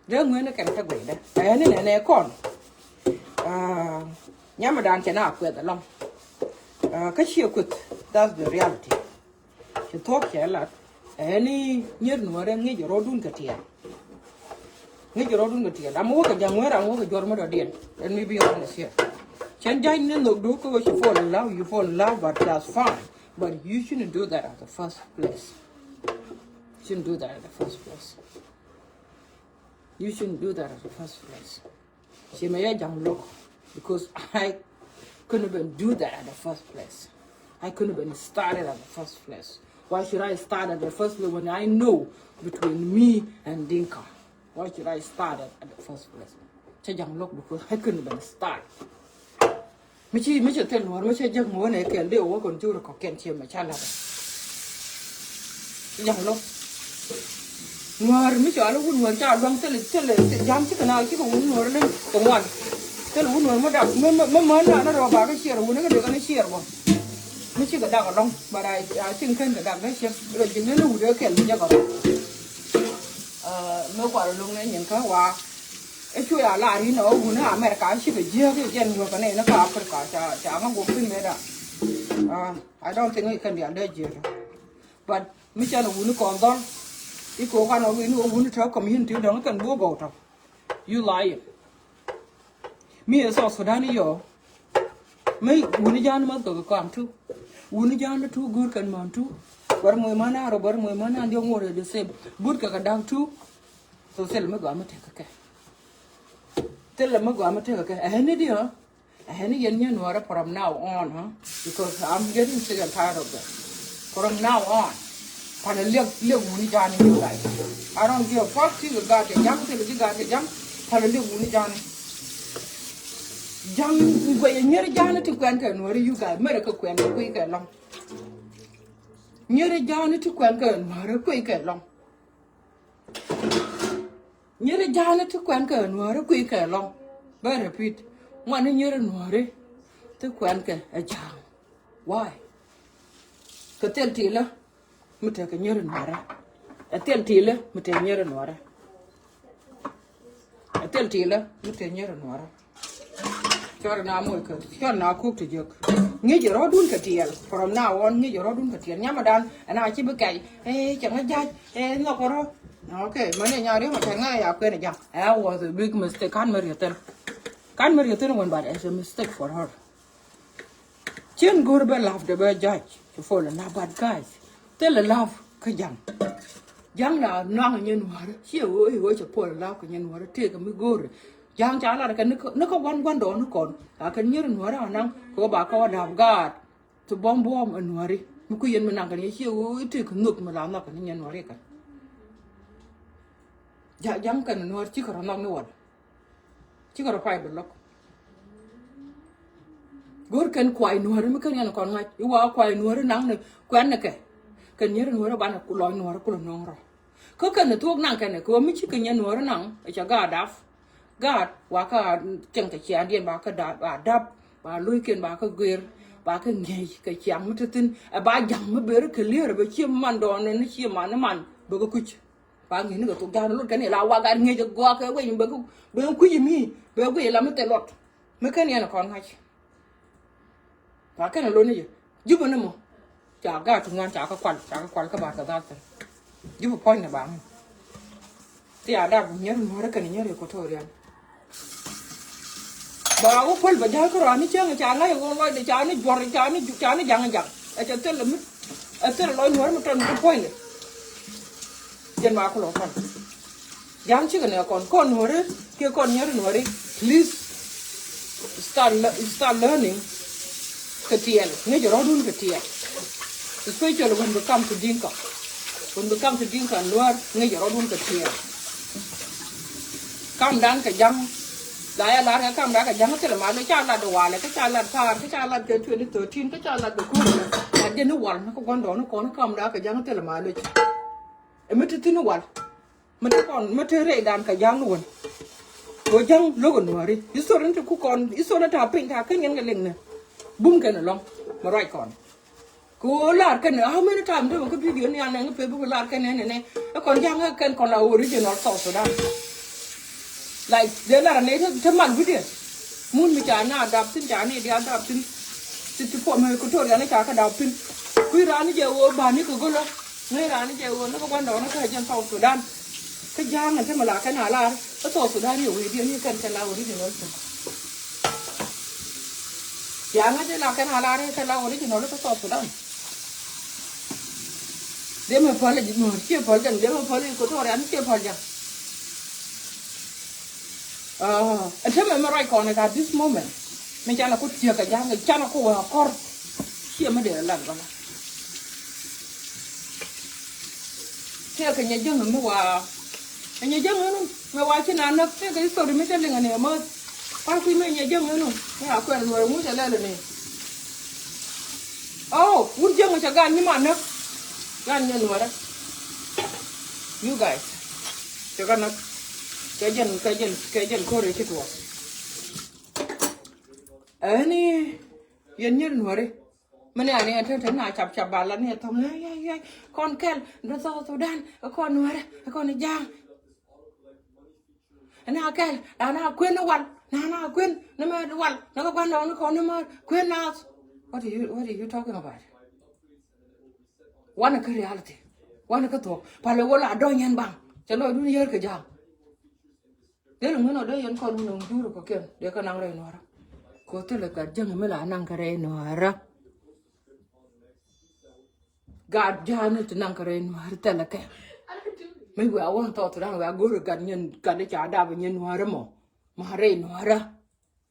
Dee ŋuɛn kɛn kä guɛydä. Ɛn ni nɛnɛ kɔn. Nyamɛ dan cɛ na kuɛth alɔŋ. Kä ciɛ kuɛth, that's the reality. Ci thuɔ̱k cɛ lat. Ɛn ni nyier nuɔrɛ ŋi̱c rɔɔdun kɛ tiɛɛl. Ŋi̱c rɔɔdun kɛ tiɛɛl. Am wä kɛ ja̱ŋ ŋuɛr am wä kɛ juɔr mi dɔ̱diɛn. Let me be honest here. Cɛn ja̱ny ni nhök du kä wä ci fall in love, you fall in love, but that's fine. But you shouldn't do that at the first place. Shouldn't do that at the first place. You shouldn't do that at the first place. Ci mɛ yɛ ja̱ŋ lo̱k, because I couldn't even do that at the first place. I couldn't even start it at the first place. Why should I start at the first place when I know between me and Dinka? Why should I start it at the first place? Cɛ ja̱ŋ lo̱k because I couldn't even start. Mi ci mi cɛ thil nuɔ̱ɔ̱r mi cɛ jek mi wä nɛ kɛl dee wä kɔn jurɛ kɔkiɛn ciɛ mɛ ca lat. Ja̱ŋ lo̱k. Nuɔ̱ɔ̱r mi cɔal wun nuɔ̱ɔ̱r ca luaŋ thil thil jam cikɛ na cikɛ wun nuɔ̱ɔ̱r leny kɛ ŋuan. Thil wun nuɔ̱ɔ̱r mi dak mi mi män na ni rɔ bakɛ ciɛɛr wun ni kɛ dek ni ciɛɛr bɔ. Mi cikɛ dak alɔŋ, but I I think kɛn kɛ dak dee ciɛ rɔ ji̱ ni ni wut ɛ kɛl mi jɛ kɛ rɔ. Mi kual lo̱ŋ ni nyin kä wa. Ɛ cu ya lar yinɛ ɣä wuni America cikɛ jiääk i̱ jɛn wä kɛ nɛy ni kä Africa ca ca ŋä guɔk thin mëëda. I don't think i̱ kɛn dial dee jiääk. But mi cɛn ɛ wuni kɔn dhɔl i̱ ko̱ kan ɣä wuni ɣä wuni tɔ̱ community dɔ̱ŋ i̱ kɛn bo̱o̱ gɔw tɔ̱. You lying. Mi ɛ South Sudan i̱ yɔɔ. Mi wuni ja̱a̱n math kɛ kɛ kɔam tu. Wuni ja̱a̱n tu go̱o̱r kɛn män tu. Bär moc män a rɔ bär moc män a diɔ̱k ŋuɔ̱t ɛ the same. But kɛ kɛ da̱k tu. So thil mi gɔaa mi tekɛ kɛ. Thil mi gɔaa mi tekɛ kɛ. Ɛ ni diɔ. Ɛ ni yɛn nyɛ nuɔrɛ from now on, huh? Because I'm getting sick and tired of that. From now on. Palɛ liɛk liɛk wuni ja̱a̱n ni you guys. I don't give a fuck ti kɛ gaat kɛ ja̱ŋ, ti kɛ ji̱ gaat kɛ ja̱ŋ. Palɛ liɛk wuni ja̱a̱n ni. Ja̱ŋ guɛy nyɛr ja̱a̱n ti kuɛn kɛ nuɔrɛ you guys. Mɛrɛ kɛ kuɛn kɛ kui̱ kɛ lɔŋ. Nyɛr ja̱a̱n ti kuɛn kɛ nuɔrɛ kui̱ kɛ lɔŋ. Nyɛr ja̱a̱n ti kuɛn kɛ nuɔrɛ kui̱ kɛ lɔŋ. Bɛ repeat. Ŋuan nyɛr nuɔrɛ ti kuɛn kɛ ɛ ja̱a̱n. Why? Kɛ thil ti lä. Mi tekɛ nyɛr nuɔrɛ. Ɛ thil ti lä mi tekɛ nyɛr nuɔrɛ. Ɛ thil ti lä mi tekɛ nyɛr nuɔrɛ. Cɔr na moc kä cɔr na kuk ti jek. Ŋi̱c rɔ̱dun kɛ tiɛɛl. From now on ŋi̱c rɔ̱dun kɛ tiɛɛl. Nyamadan ɛn a ci bi kɛc. Ɛ cɛ ŋä ja̱c. Ɛ nhɔk rɔ. Okay, mani nya ri̱m a kɛn ŋä ya kuɛn ja̱ŋ. Ɛ was a big mistake. Kan mi riethin. Kan mi riethin wän, but it's a mistake for her. Cien go̱r bɛ love de bɛ judge. Ci fall in love, but guys, thilɛ love kä ja̱ŋ. Ja̱ŋ la naŋ nyɛ nuäärä. Ciɛ ɣöö i̱ ɣöö cɛ fall in love kɛ nyɛ nuäärä tëëkɛ mi go̱rɛ. Ja̱ŋ ca lar kɛ ni kä gua̱n gua̱n dɔɔni kɔn. A kɛ nyɛr nuäärä a naŋ kɛ ɣöö ba kä wä love gaat. Ti buɔ̱m buɔ̱m ɛ nuääri mi ku yɛn mi naŋ kɛ ni ciɛ ɣöö i̱ tëëkɛ nhök mi la nhɔk kɛ ni nyɛ nuäärä kɛ. Ja̱ŋ kɛn nuäär cikɛ rɔ nhɔk ni wal. Cikɛ rɔ pay bi lɔk. Go̱r kɛn kuay nuäri mi kɛn yɛn kɔn ŋa̱c i̱ wa kuay nuäri naŋ ni kuɛn ni kɛ. Kɛn nyɛri nuäri banɛ lɔc nuäri kulɛ nɔŋ rɔ. Kä kɛn ni thuɔk naŋ kɛn ni kɛ wä mi cikɛ nyɛ nuäri naŋ ɛ cɛ gaat dap. Gaat wa kä cɛŋ kɛ ciaandiɛn ba kä dap ba dap ba lo̱ckiɛn ba kä guer ba kä ŋi̱eec kɛ ciaŋ mi te thi̱n ɛ ba ja̱ŋ mi ber kɛ lier bɛ cie man dɔɔn ni cie man ni man bɛ kɛ kuc. Ba ŋi̱i̱c ni kɛ thok ja̱a̱n lot kɛn i̱ la wak gat ŋi̱i̱c ɛ gɔaa kɛ wec mi bɛ ku bɛ kui̱c mi bɛ guic ila mi thil luɔt. Mi kɛn yɛn ɛ kɔn ŋa̱c. Ba kɛn ɛ lot ni jɛ ji̱ bä ni mɔ. Ca gaat ti ŋuan ca kä kual ca kä kual kä bar kɛ dhal thil. Ji̱ bä puɔ̱ny ni ba ŋi̱i̱c. Ti a dak nyɛr nuɔ̱ɔ̱rä kɛn nyɛr Equatoria. Ba wä puɔl bɛ ja̱l kä rɔani cäŋ ca ŋa̱c ɣöö lɔcdɛ ca ni juɔr ca ni ca ni jaŋ jaŋ. Ɛ cɛ thil mi ɛ thil lɔc nuɔ̱ɔ̱rä mi tɔn mi puɔ̱nydɛ. Jɛn ba kulɔ kɔn. Ja̱a̱ŋ cikɛ nɛ kɔn kɔn nuɔ̱ɔ̱ri kiɛ kɔn nyɛri nuɔ̱ɔ̱ri. Please start le- start learning kɛ tiɛɛl. Ŋäcɛ rɔ̱dun kɛ tiɛɛl. Especially when we come to Dinka. When we come to Dinka and Nuer, ŋäcɛ rɔ̱dun kɛ tiɛɛl. Kam dan kɛ ja̱ŋ. La ya lar kɛ kam dan kɛ ja̱ŋ thilɛ ma loc ca lat walɛ kä ca lat pa̱a̱r kä ca lat kɛ twenty thirteen kä ca lat kɛ kuur. Lat jɛ ni wal ni kä gua̱ndɔɔŋ ni kɔn kam dan kɛ ja̱ŋ thilɛ ma loc. Ɛ mi ti thin wal. Mi ti kɔn mi ti rɛy dan kɛ ja̱ŋ ni wän. Kɛ ja̱ŋ lo̱k ɛ nuɔ̱ɔ̱ri. History ni ti ku kɔn history ni ta̱a̱ piny ta̱a̱ kä nyɛn kɛ liŋ ni. Bum kɛn ɛlɔ̱ŋ mi ruac kɔn. Kɛ ɣöö lar kɛn how many time dee wä kä video ni an nɛŋ kä Facebook lar kɛn nɛn nɛn ɛ kɔn ja̱ŋ ɛ kɛn kɔn la original South Sudan. Like dee lar nɛ te mal video. Mun mi ca na dap thin ca ni dia dap thin. Ti ti puɔm Equatoria ni ca kä dap thin. Kui̱ raan ni jɛ ɣöö ba ni kɛ gölä. Ŋäc raan ni jɛ ɣöö ni kä gua̱ndɔɔŋ ni kä jɛn South Sudan. Kä ja̱a̱ŋ ɛn te mi la kɛn a lar kä South Sudan yɛ wee diɛn ni kɛn kɛn la original thin. Ja̱a̱ŋ ɛn te la kɛn a lar kɛn la original kä South Sudan. Dee mi päl ɛ nuɔ̱ɔ̱r ciɛ päl ja̱ŋ dee mi päl Equatoria ni ciɛ päl ja̱ŋ. Ɛn tämɛ mi ruac kɔn at this moment. Mi canɛ ku tiɛk kɛ ja̱a̱ŋ canɛ ku wee kɔr. Ciɛ mi dee lat bä la. Tëëkɛ nyɛ jäŋ mi waa. Ɛ nyɛ jäŋ ɛnun mi waa ci na näk tëëkɛ history mi cä liŋ ɛnɛ mäth. Kua̱r kui̱ mi nyɛ jäŋ ɛnun mi a kuɛn nuɔr ŋuc ɛ lɛl ɛnɛ. Oh, wun jäŋ cɛ gan nyi ma näk. Gan nyɛ nuɔrɛ. You guys. Cɛ ka näk. Kɛ jɛn kɛ jɛn kɛ jɛn ko̱r ɛ ci tuɔɔk. Ɛni yɛn nyɛr nuɔri. Mɛ ni ani ɛn tɛn tɛn na cap cap ba la ni ɛ thɔŋ yay yay yay. Kɔn kɛl ni South Sudan ɛ kɔn nuɔrɛ ɛ kɔn ja̱a̱ŋ. Na kɛl na na kuën ni wal na na kuën ni mɛ wal ni kɛ gua̱n dɔɔŋ ni kɔn ni mɛ kuën na. What are you what are you talking about? Wanɛ kä reality wanɛ kä thuɔ̱k palɛ wä la dɔ̱ŋ yɛn baŋ. Cɛ lɔcdun yär kɛ ja̱a̱ŋ. Dee ri ŋun ɔ dee yɛn kɔn wun ɔ jur kɔ kɛn dee kɛ naŋ rɛy nuɔrä. Kɔ thilɛ gat jäŋ mi la naŋ kɛ rɛy nuɔrä. Gat ja̱a̱n ti naŋ kɛ rɛy nuɔrä thilɛ kɛ. Mi wiaa wä thɔɔth ran wiaa go̱o̱ri gat nyɛn gat ca dap nyɛn nuɔrä mɔ ma rɛy nuɔrä.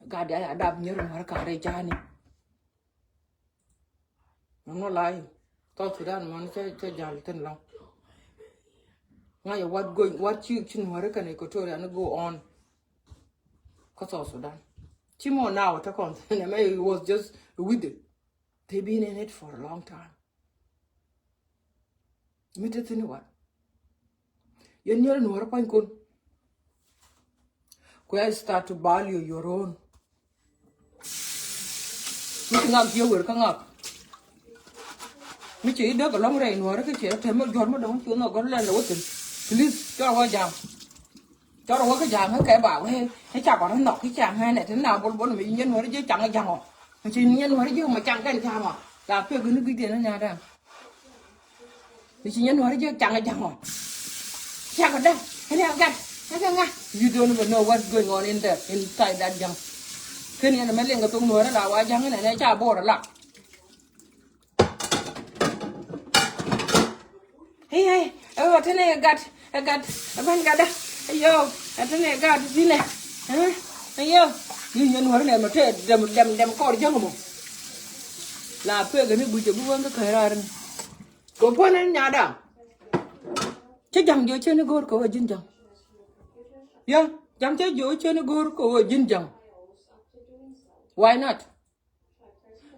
Gat ya dap nyɛn nuɔrä ka rɛy ja̱a̱ni. I'm not lying. South Sudan man cä cä jal thin lɔŋ. Ŋa̱c a wat go̱ny wat ci ci nuɔ̱ri kɛn Equatoria ni go on. Kä South Sudan. Ci mɔ now te kɔn thin ɛmɛ it was just a wither. They been in it for a long time. Mi te thin wat. Yɛn nyɛr nuɔ̱ri pa̱ny kun. Kuɛ start to value your own. Mi ci ŋak jiɛ wer kä ŋak. Mi ci idäk alɔŋ rɛy nuɔ̱ɔ̱rä kä ciɛ tɛm mi juɔ̱r mi dɔ̱ŋ ci wä nhɔk gɔ̱r lɛn lɛ wä thi̱n. Please cɔr wä jam. Cɔr wä kä jam kä kɛ ba wee. Kä ca kɔn rä nhɔk kä ca ŋɛ nɛ ti na bol bol mi nyɛ nuɔ̱ɔ̱rä jiɛ caŋ jaŋ ɔ. Mi ci nyɛ nuɔ̱ɔ̱rä jiɛ ma caŋ kɛn jaŋ ɔ. La pek ni gui̱diɛn ni nyadan. Ni ci nyɛ nuɔ̱ɔ̱ri jek caŋ ja̱ŋɔ. Cakɔ dä. Ɛn ya gat. Ɛn ya ŋa. You don't even know what's going on in there, inside that ja̱ŋ. Ken yɛn mɛ liŋ kɛ thok nuɔ̱ɔ̱ri la wa ja̱ŋ in ɛn ɛ ca bo̱o̱r la. Hey, hey. Ɛ wä tene ɛ gat. Ɛ gat. Ɛ ben gatdä. Ɛ yo. Ɛ tene ɛ gat. Binɛ. Ɛ yo. Ni nyɛ nuɔ̱ɔ̱ri nɛ mɛ te dem dem dem kɔɔr ja̱ŋ mɔ. La pek ni bucɛ bi wä ŋä kɛ raar ni. Kɛ puɔ̱n ɛn nyada. Cä ja̱ŋ jiɔ cä ni go̱o̱r kɛ ɣöö ji̱n ja̱ŋ. Ya ja̱ŋ cä jiɔ cä ni go̱o̱r kɛ ɣöö ji̱n ja̱ŋ. Why not?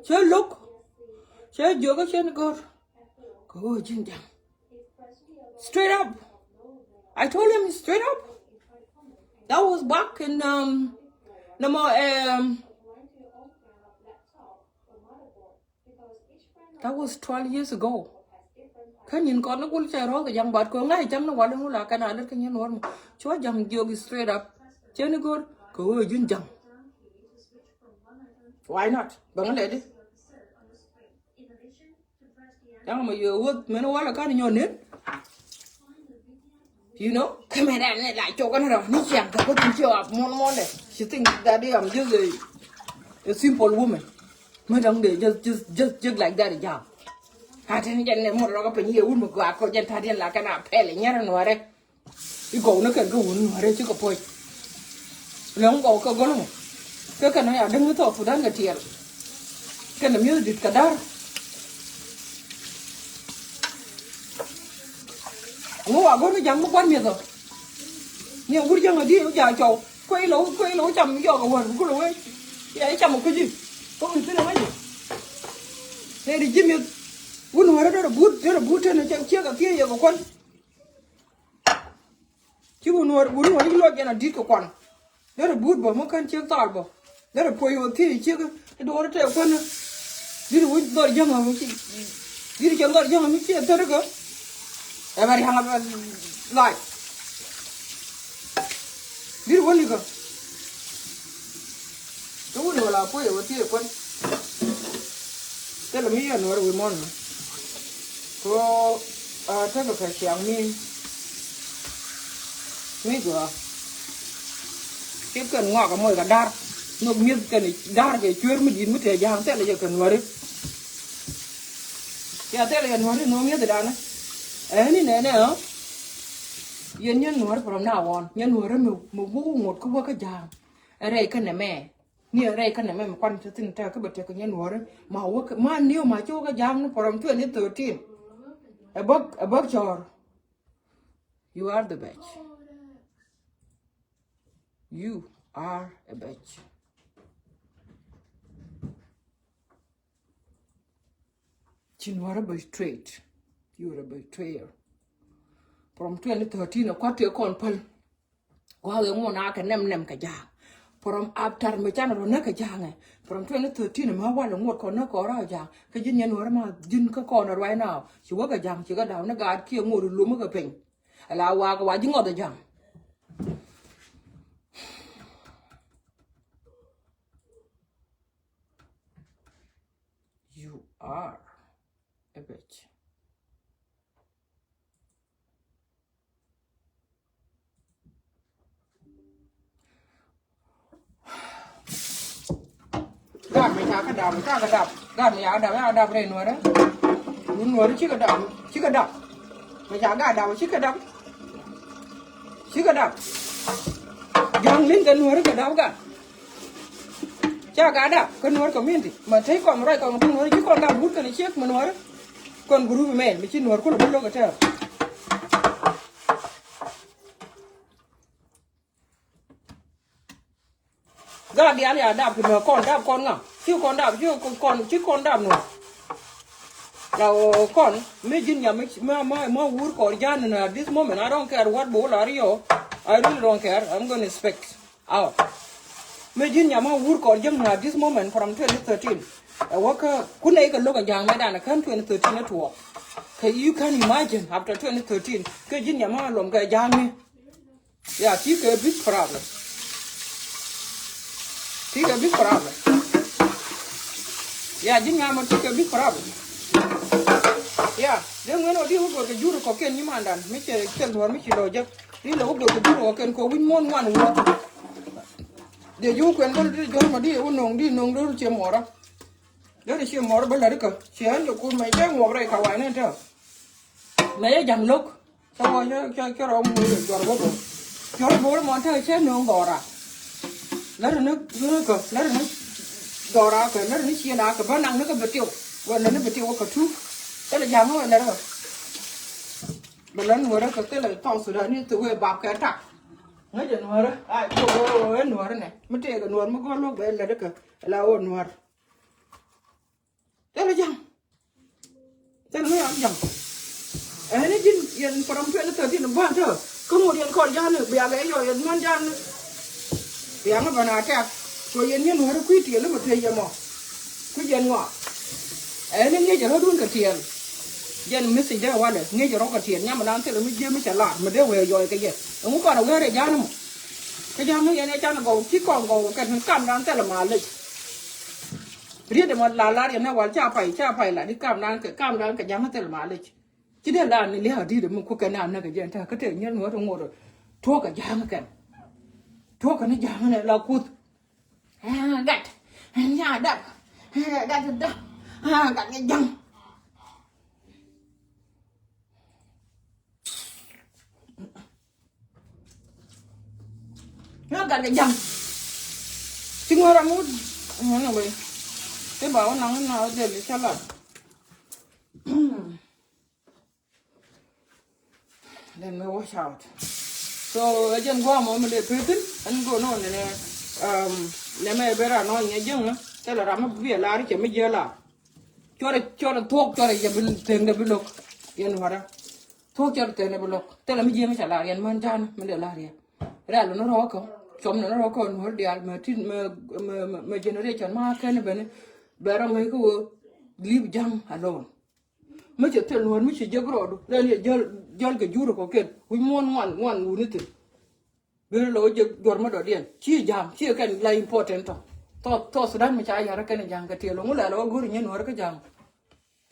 Cä lo̱k. Cä jiɔ cä ni go̱o̱r kɛ ɣöö ji̱n ja̱ŋ. Straight up. I told him straight up. That was back in um, nɔmɔ um, That was twelve years ago. Kä nyin kɔn ni gul cɛ rɔɔk ja̱ŋ bat kɛ ŋa̱c ja̱ŋ ni wal in wula kɛn a lät kä nyɛn wär mɔ. Cua ja̱ŋ jiök straight up. Cɛ ni go̱r kɛ ɣöö ji̱n ja̱ŋ. Why not? Bäŋ lɛ di. Yaŋ mɛ yɛ wuth mɛn walɛ kan nyɔ nen. You know, kɛ mɛ dan ni la cok kan rɔ ni ciaŋ kɛ ko tin ciɛ ap mon mon dɛ. She think that I'm just a, a simple woman. Mɛ dang de just just just just like that jam. Ka tin jɛn ne mor rɔ ka piny yɛ wun mɛ gɔaa ko jɛn ta diɛn la kan a pɛl nyɛrɛ nuɔrɛ. I̱ gɔw ni kɛn kä wun nuɔ̱ɔ̱rɛ cikɛ puɔ̱c. Lɛŋ gɔw kɛ gɔl ŋɔ. Kɛ kɛn aya däŋ ni thɔɔk Sudan kɛ tiɛɛl. Kɛn ɛ mi̱eth di̱t kɛ da̱r. Ŋu wa go̱r ni ja̱ŋ mi gua̱n mi̱eth ɔ. Ni ɛ wur ja̱ŋ ɛ di̱i̱ ja̱ cɔw. Kuec lɔ kuec lɔ cam yɔɔk ɛ wäär bi kulɛ wee. Yɛ cam ɛ kui̱ci. Kä mi thi̱n ɛ ŋäci. Nɛ di ji̱ mi̱eth. Wun nuɔ̱ɔ̱rɛ derɛ buut derɛ buut tɛn ɛ cɛ ciek ɛ thiec yɛ kɛ kuän. Ci wun nuɔr wun nuɔr i̱ luɔc yɛn a di̱t kɛ kuan. Derɛ buut bä mä kän ciek thal bä. Derɛ puɔy wä thiec ciek i̱ duɔr i̱ tɛɛ kuän. Di̱t wä dhɔr jäŋ ami ci di̱t cɛ dhɔr jäŋ ami ci a thär ikä. Ɛ bɛ riaŋ a bɛ lac. Di̱t wä likä. Kä wun wä la puɔy wä thiec kuän. Thilɛ mi yɛn wä rɛ wi̱i̱ muɔ̱n mɛ. Ko a tekɛ kɛ ciaŋ mi mi gɔaa. Cit kɛn ŋɔak a moc kɛ da̱r. Nhök mi̱eth kɛn da̱r kɛ cuer mi di̱i̱t mi tëë ja̱a̱ŋ thilɛ jɛ kɛ nuäri. Cia thilɛ jɛ nuäri nhök mi̱eth danɛ. Ɛni nɛnɛ ɔ. Yɛn nyɛn nuäri from now on nyɛn nuäri mi mi wuk ŋot kä wä kä ja̱a̱ŋ. Ɛ rɛy kɛn nɛ mɛ. Ni rɛy kä nɛmɛ mi kuan ti thin tɛk kä bɛ tɛk kä nyɛ nuɔri. Ma wä kä ma niw ma ci wä kä jam ni from twenty thirteen. Ɛ bäk ɛ bäk cɔr. You are the bitch. You are a bitch. Ci nuɔri betrayed. You are a betrayer. From twenty thirteen ɛ kuat tëë kɔn päl. Gua̱a̱k ɛ ŋuɔ̱n a kɛ nɛm nɛm kɛ ja̱a̱ŋ. From after mi canɛ rɔ näk kɛ ja̱a̱ŋ ɛ. From twenty thirteen ma walɛ ŋuɔ̱t kɔn näk kɔn rɔ ja̱a̱ŋ. Kä ji̱n yɛn wä rɛ ma ji̱n kä kɔn right now. Ci wä kɛ ja̱a̱ŋ ci kɛ daw ni gaat kiɛ ŋuɔ̱t lum kɛ piny. Ala wa kɛ wa ji̱ ŋɔth ɛ ja̱a̱ŋ. You are a bitch. Gaat mi ca kä dap, ca kä dap. Gaat mi ca kä dap, ca kä dap rɛy nuɔrɛ. Wun nuɔrɛ cikɛ dap, cikɛ dap. Mi ca gaat dap, cikɛ dap. Cikɛ dap. Ja̱ŋ liŋ kɛ nuɔrɛ kɛ dap gaat. Ca gat dap kä nuɔr community. Ma tey kɔm ruac kɔm ti nuɔr ci kɔn dap wut kɛn ciek ma nuɔr. Kɔn group mɛn mi ci nuɔr kulɛ bi lo̱k ɛ tɛɛr. Gat diaal ya dap ti mɛ kɔn dap kɔn ŋa ci kɔn dap ci kɔn ci kɔn dap nuɔr. La kɔn mi ji̱n nyam ma ma ma wur kɔr jan in this moment. I don't care what bo la rio. I really don't care. I'm gonna expect. Aw. Mëë ji̱n nyam a wur kɔr jäŋ na this moment from twenty thirteen. Ɛ wä kä kun nɛy kɛ lo̱k a ja̱a̱ŋ mɛ dan a kän twenty thirteen a tuɔɔk. Kɛ you can imagine after twenty thirteen kɛ ji̱n nyam a luɔm kɛ ja̱a̱ŋ ni. Ya ti kɛ big problem. Ti kɛ big problem. Ya ji̱n nyam a ti kɛ big problem. Ya dee ŋuɛn wä di wä gör kɛ jur kɔkiɛn nyimandan mi cɛ kɛl duɔ̱ɔ̱r mi ci lɔ jek. Di lɛ wä gör kɛ jur kɔkiɛn kɛ wi̱ny muɔ̱n ŋuan wä. Dee ji̱ wä kuɛn bä di jɔ̱r ma di wä no̱o̱ŋ di no̱o̱ŋ di wä ciɛ muɔrä. Dee di ciɛ muɔrä bä lät ikä ciɛ ɛn jɛ kun mɛ cɛ ŋuɔk rɛy ka wa̱i̱ ni tɛ. Mɛ yɛ ja̱ŋ lo̱k. Cä wä cä cä cä rɔ ŋuɔk rɛy jɔ̱r wä bä. Jɔ̱r bä wä mɔn tɛ cɛ no̱o̱ŋ gɔra. Lät ni ni kä lät ni gɔra kä lät ni ciɛ na kä bä naŋ ni kä bɛ tiw. Wä lät ni bɛ tiw wä kä tuuk. Thilɛ ja̱ŋ wä lät kä. Bɛ lät ni wä rɛ kä thilɛ thɔŋ Sudan ni thil wee bap kɛ tak. Ŋäcɛ nuɔ̱ɔ̱rä a jɛ wä wä nuɔ̱ɔ̱rä nɛ mi tëëkɛ nuɔ̱ɔ̱r mi gɔ̱r luɔ̱k bɛ lät kä. La wä nuɔ̱ɔ̱r. Thilɛ ja̱ŋ. Thilɛ mi yak ja̱ŋ. Ɛn ni ji̱n yɛn from twenty thirteen gua̱n tä kä ŋot yɛn kɔr ja̱a̱n biakɛ yɔ yɛn muɔ̱n ja̱a̱n. Biakɛ bä na tɛk. Kɛ yɛn yɛn nuɔ̱ɔ̱rä kui̱ tiɛɛl mi tëë yɛ mɔ. Kui̱ yɛn ŋɔak. Ɛn ni ŋi̱i̱c rɔ̱dun kɛ tiɛɛl. Jɛn message dee walɛ ŋi̱i̱c rɔ̱ kɛ tiɛɛl nyam dan thilɛ mi jiɛ mi cɛ lar mi dee wee yɔɔy kɛ jɛ. Ɛŋu kɔn a wee rɛ ja̱a̱n mɔ. Kä ja̱a̱n ŋi̱i̱c ɛn ɛ can gɔw ci kɔn gɔw kɛ tin kam dan thilɛ ma lec. Riet ɛmɔ la lar yɛn ɛ wal ca pay ca pay la di kam dan kɛ kam dan kɛ ja̱a̱n thilɛ ma lec. Ci dee la ni lia̱a̱ di̱t ɛmɔ kukɛ na näk kɛ jɛn ta̱a̱ kä tëë nyɛn ŋuɔ̱t ŋuɔ̱t. Tuɔɔk kɛ ja̱a̱n kɛn. Tuɔɔk kɛ ni ja̱a̱n ɛ la kuth. Gat. Nya dak. Gat dak. Gat kɛ ja̱a̱n. Ŋa gat kɛ ja̱ŋ. Ti ŋuɔ̱r aŋut. Anyway. Ti ba wä naŋ na wä del cä lat. Then me wash out. So ɛ jɛn guam mɔ mi dee pek thin ɛn go nɔ nɛ nɛ. Um, nɛ mɛ bɛ ra nɔ nyɛ jɛŋ. Thilɛ ram mi bi ɛ lar cɛ mi jiɛ lar. Cuɔrɛ cuɔrɛ thuɔk cuɔrɛ yɛ bi theŋdɛ bi lo̱k. Yɛn wara. Thuɔk cuɔrɛ theŋdɛ bi lo̱k. Thilɛ mi jiɛ mi ca lar yɛn män ja̱a̱n mi dee lar yɛ. Rɛl ni rɔɔkä. Cuɔm ni rɔɔkä nuɔ̱r diaal mɛ ti mɛ mɛ mɛ generation ma kɛn beni. Bɛ rɔ ŋäc kä wee leave ja̱a̱n alone. Mi cɛ thil nuɔ̱ɔ̱r mi ci jek rɔɔdu rɛl yɛ jäl jäl kɛ jur kɔ kɛn wi̱c muɔ̱ɔ̱n ŋuan ŋuan wuni thil. Bi rɛ lɔ wä jek juɔ̱r mi dɔ̱diɛn ci ja̱a̱ŋ ci kɛn la important tɔ. Tɔ tɔ Sudan mi ca yar kɛn ja̱a̱ŋ kɛ tiɛl ŋu lɛ lɔ wä go̱r nyɛ nuɔ̱ɔ̱r kä ja̱a̱ŋ.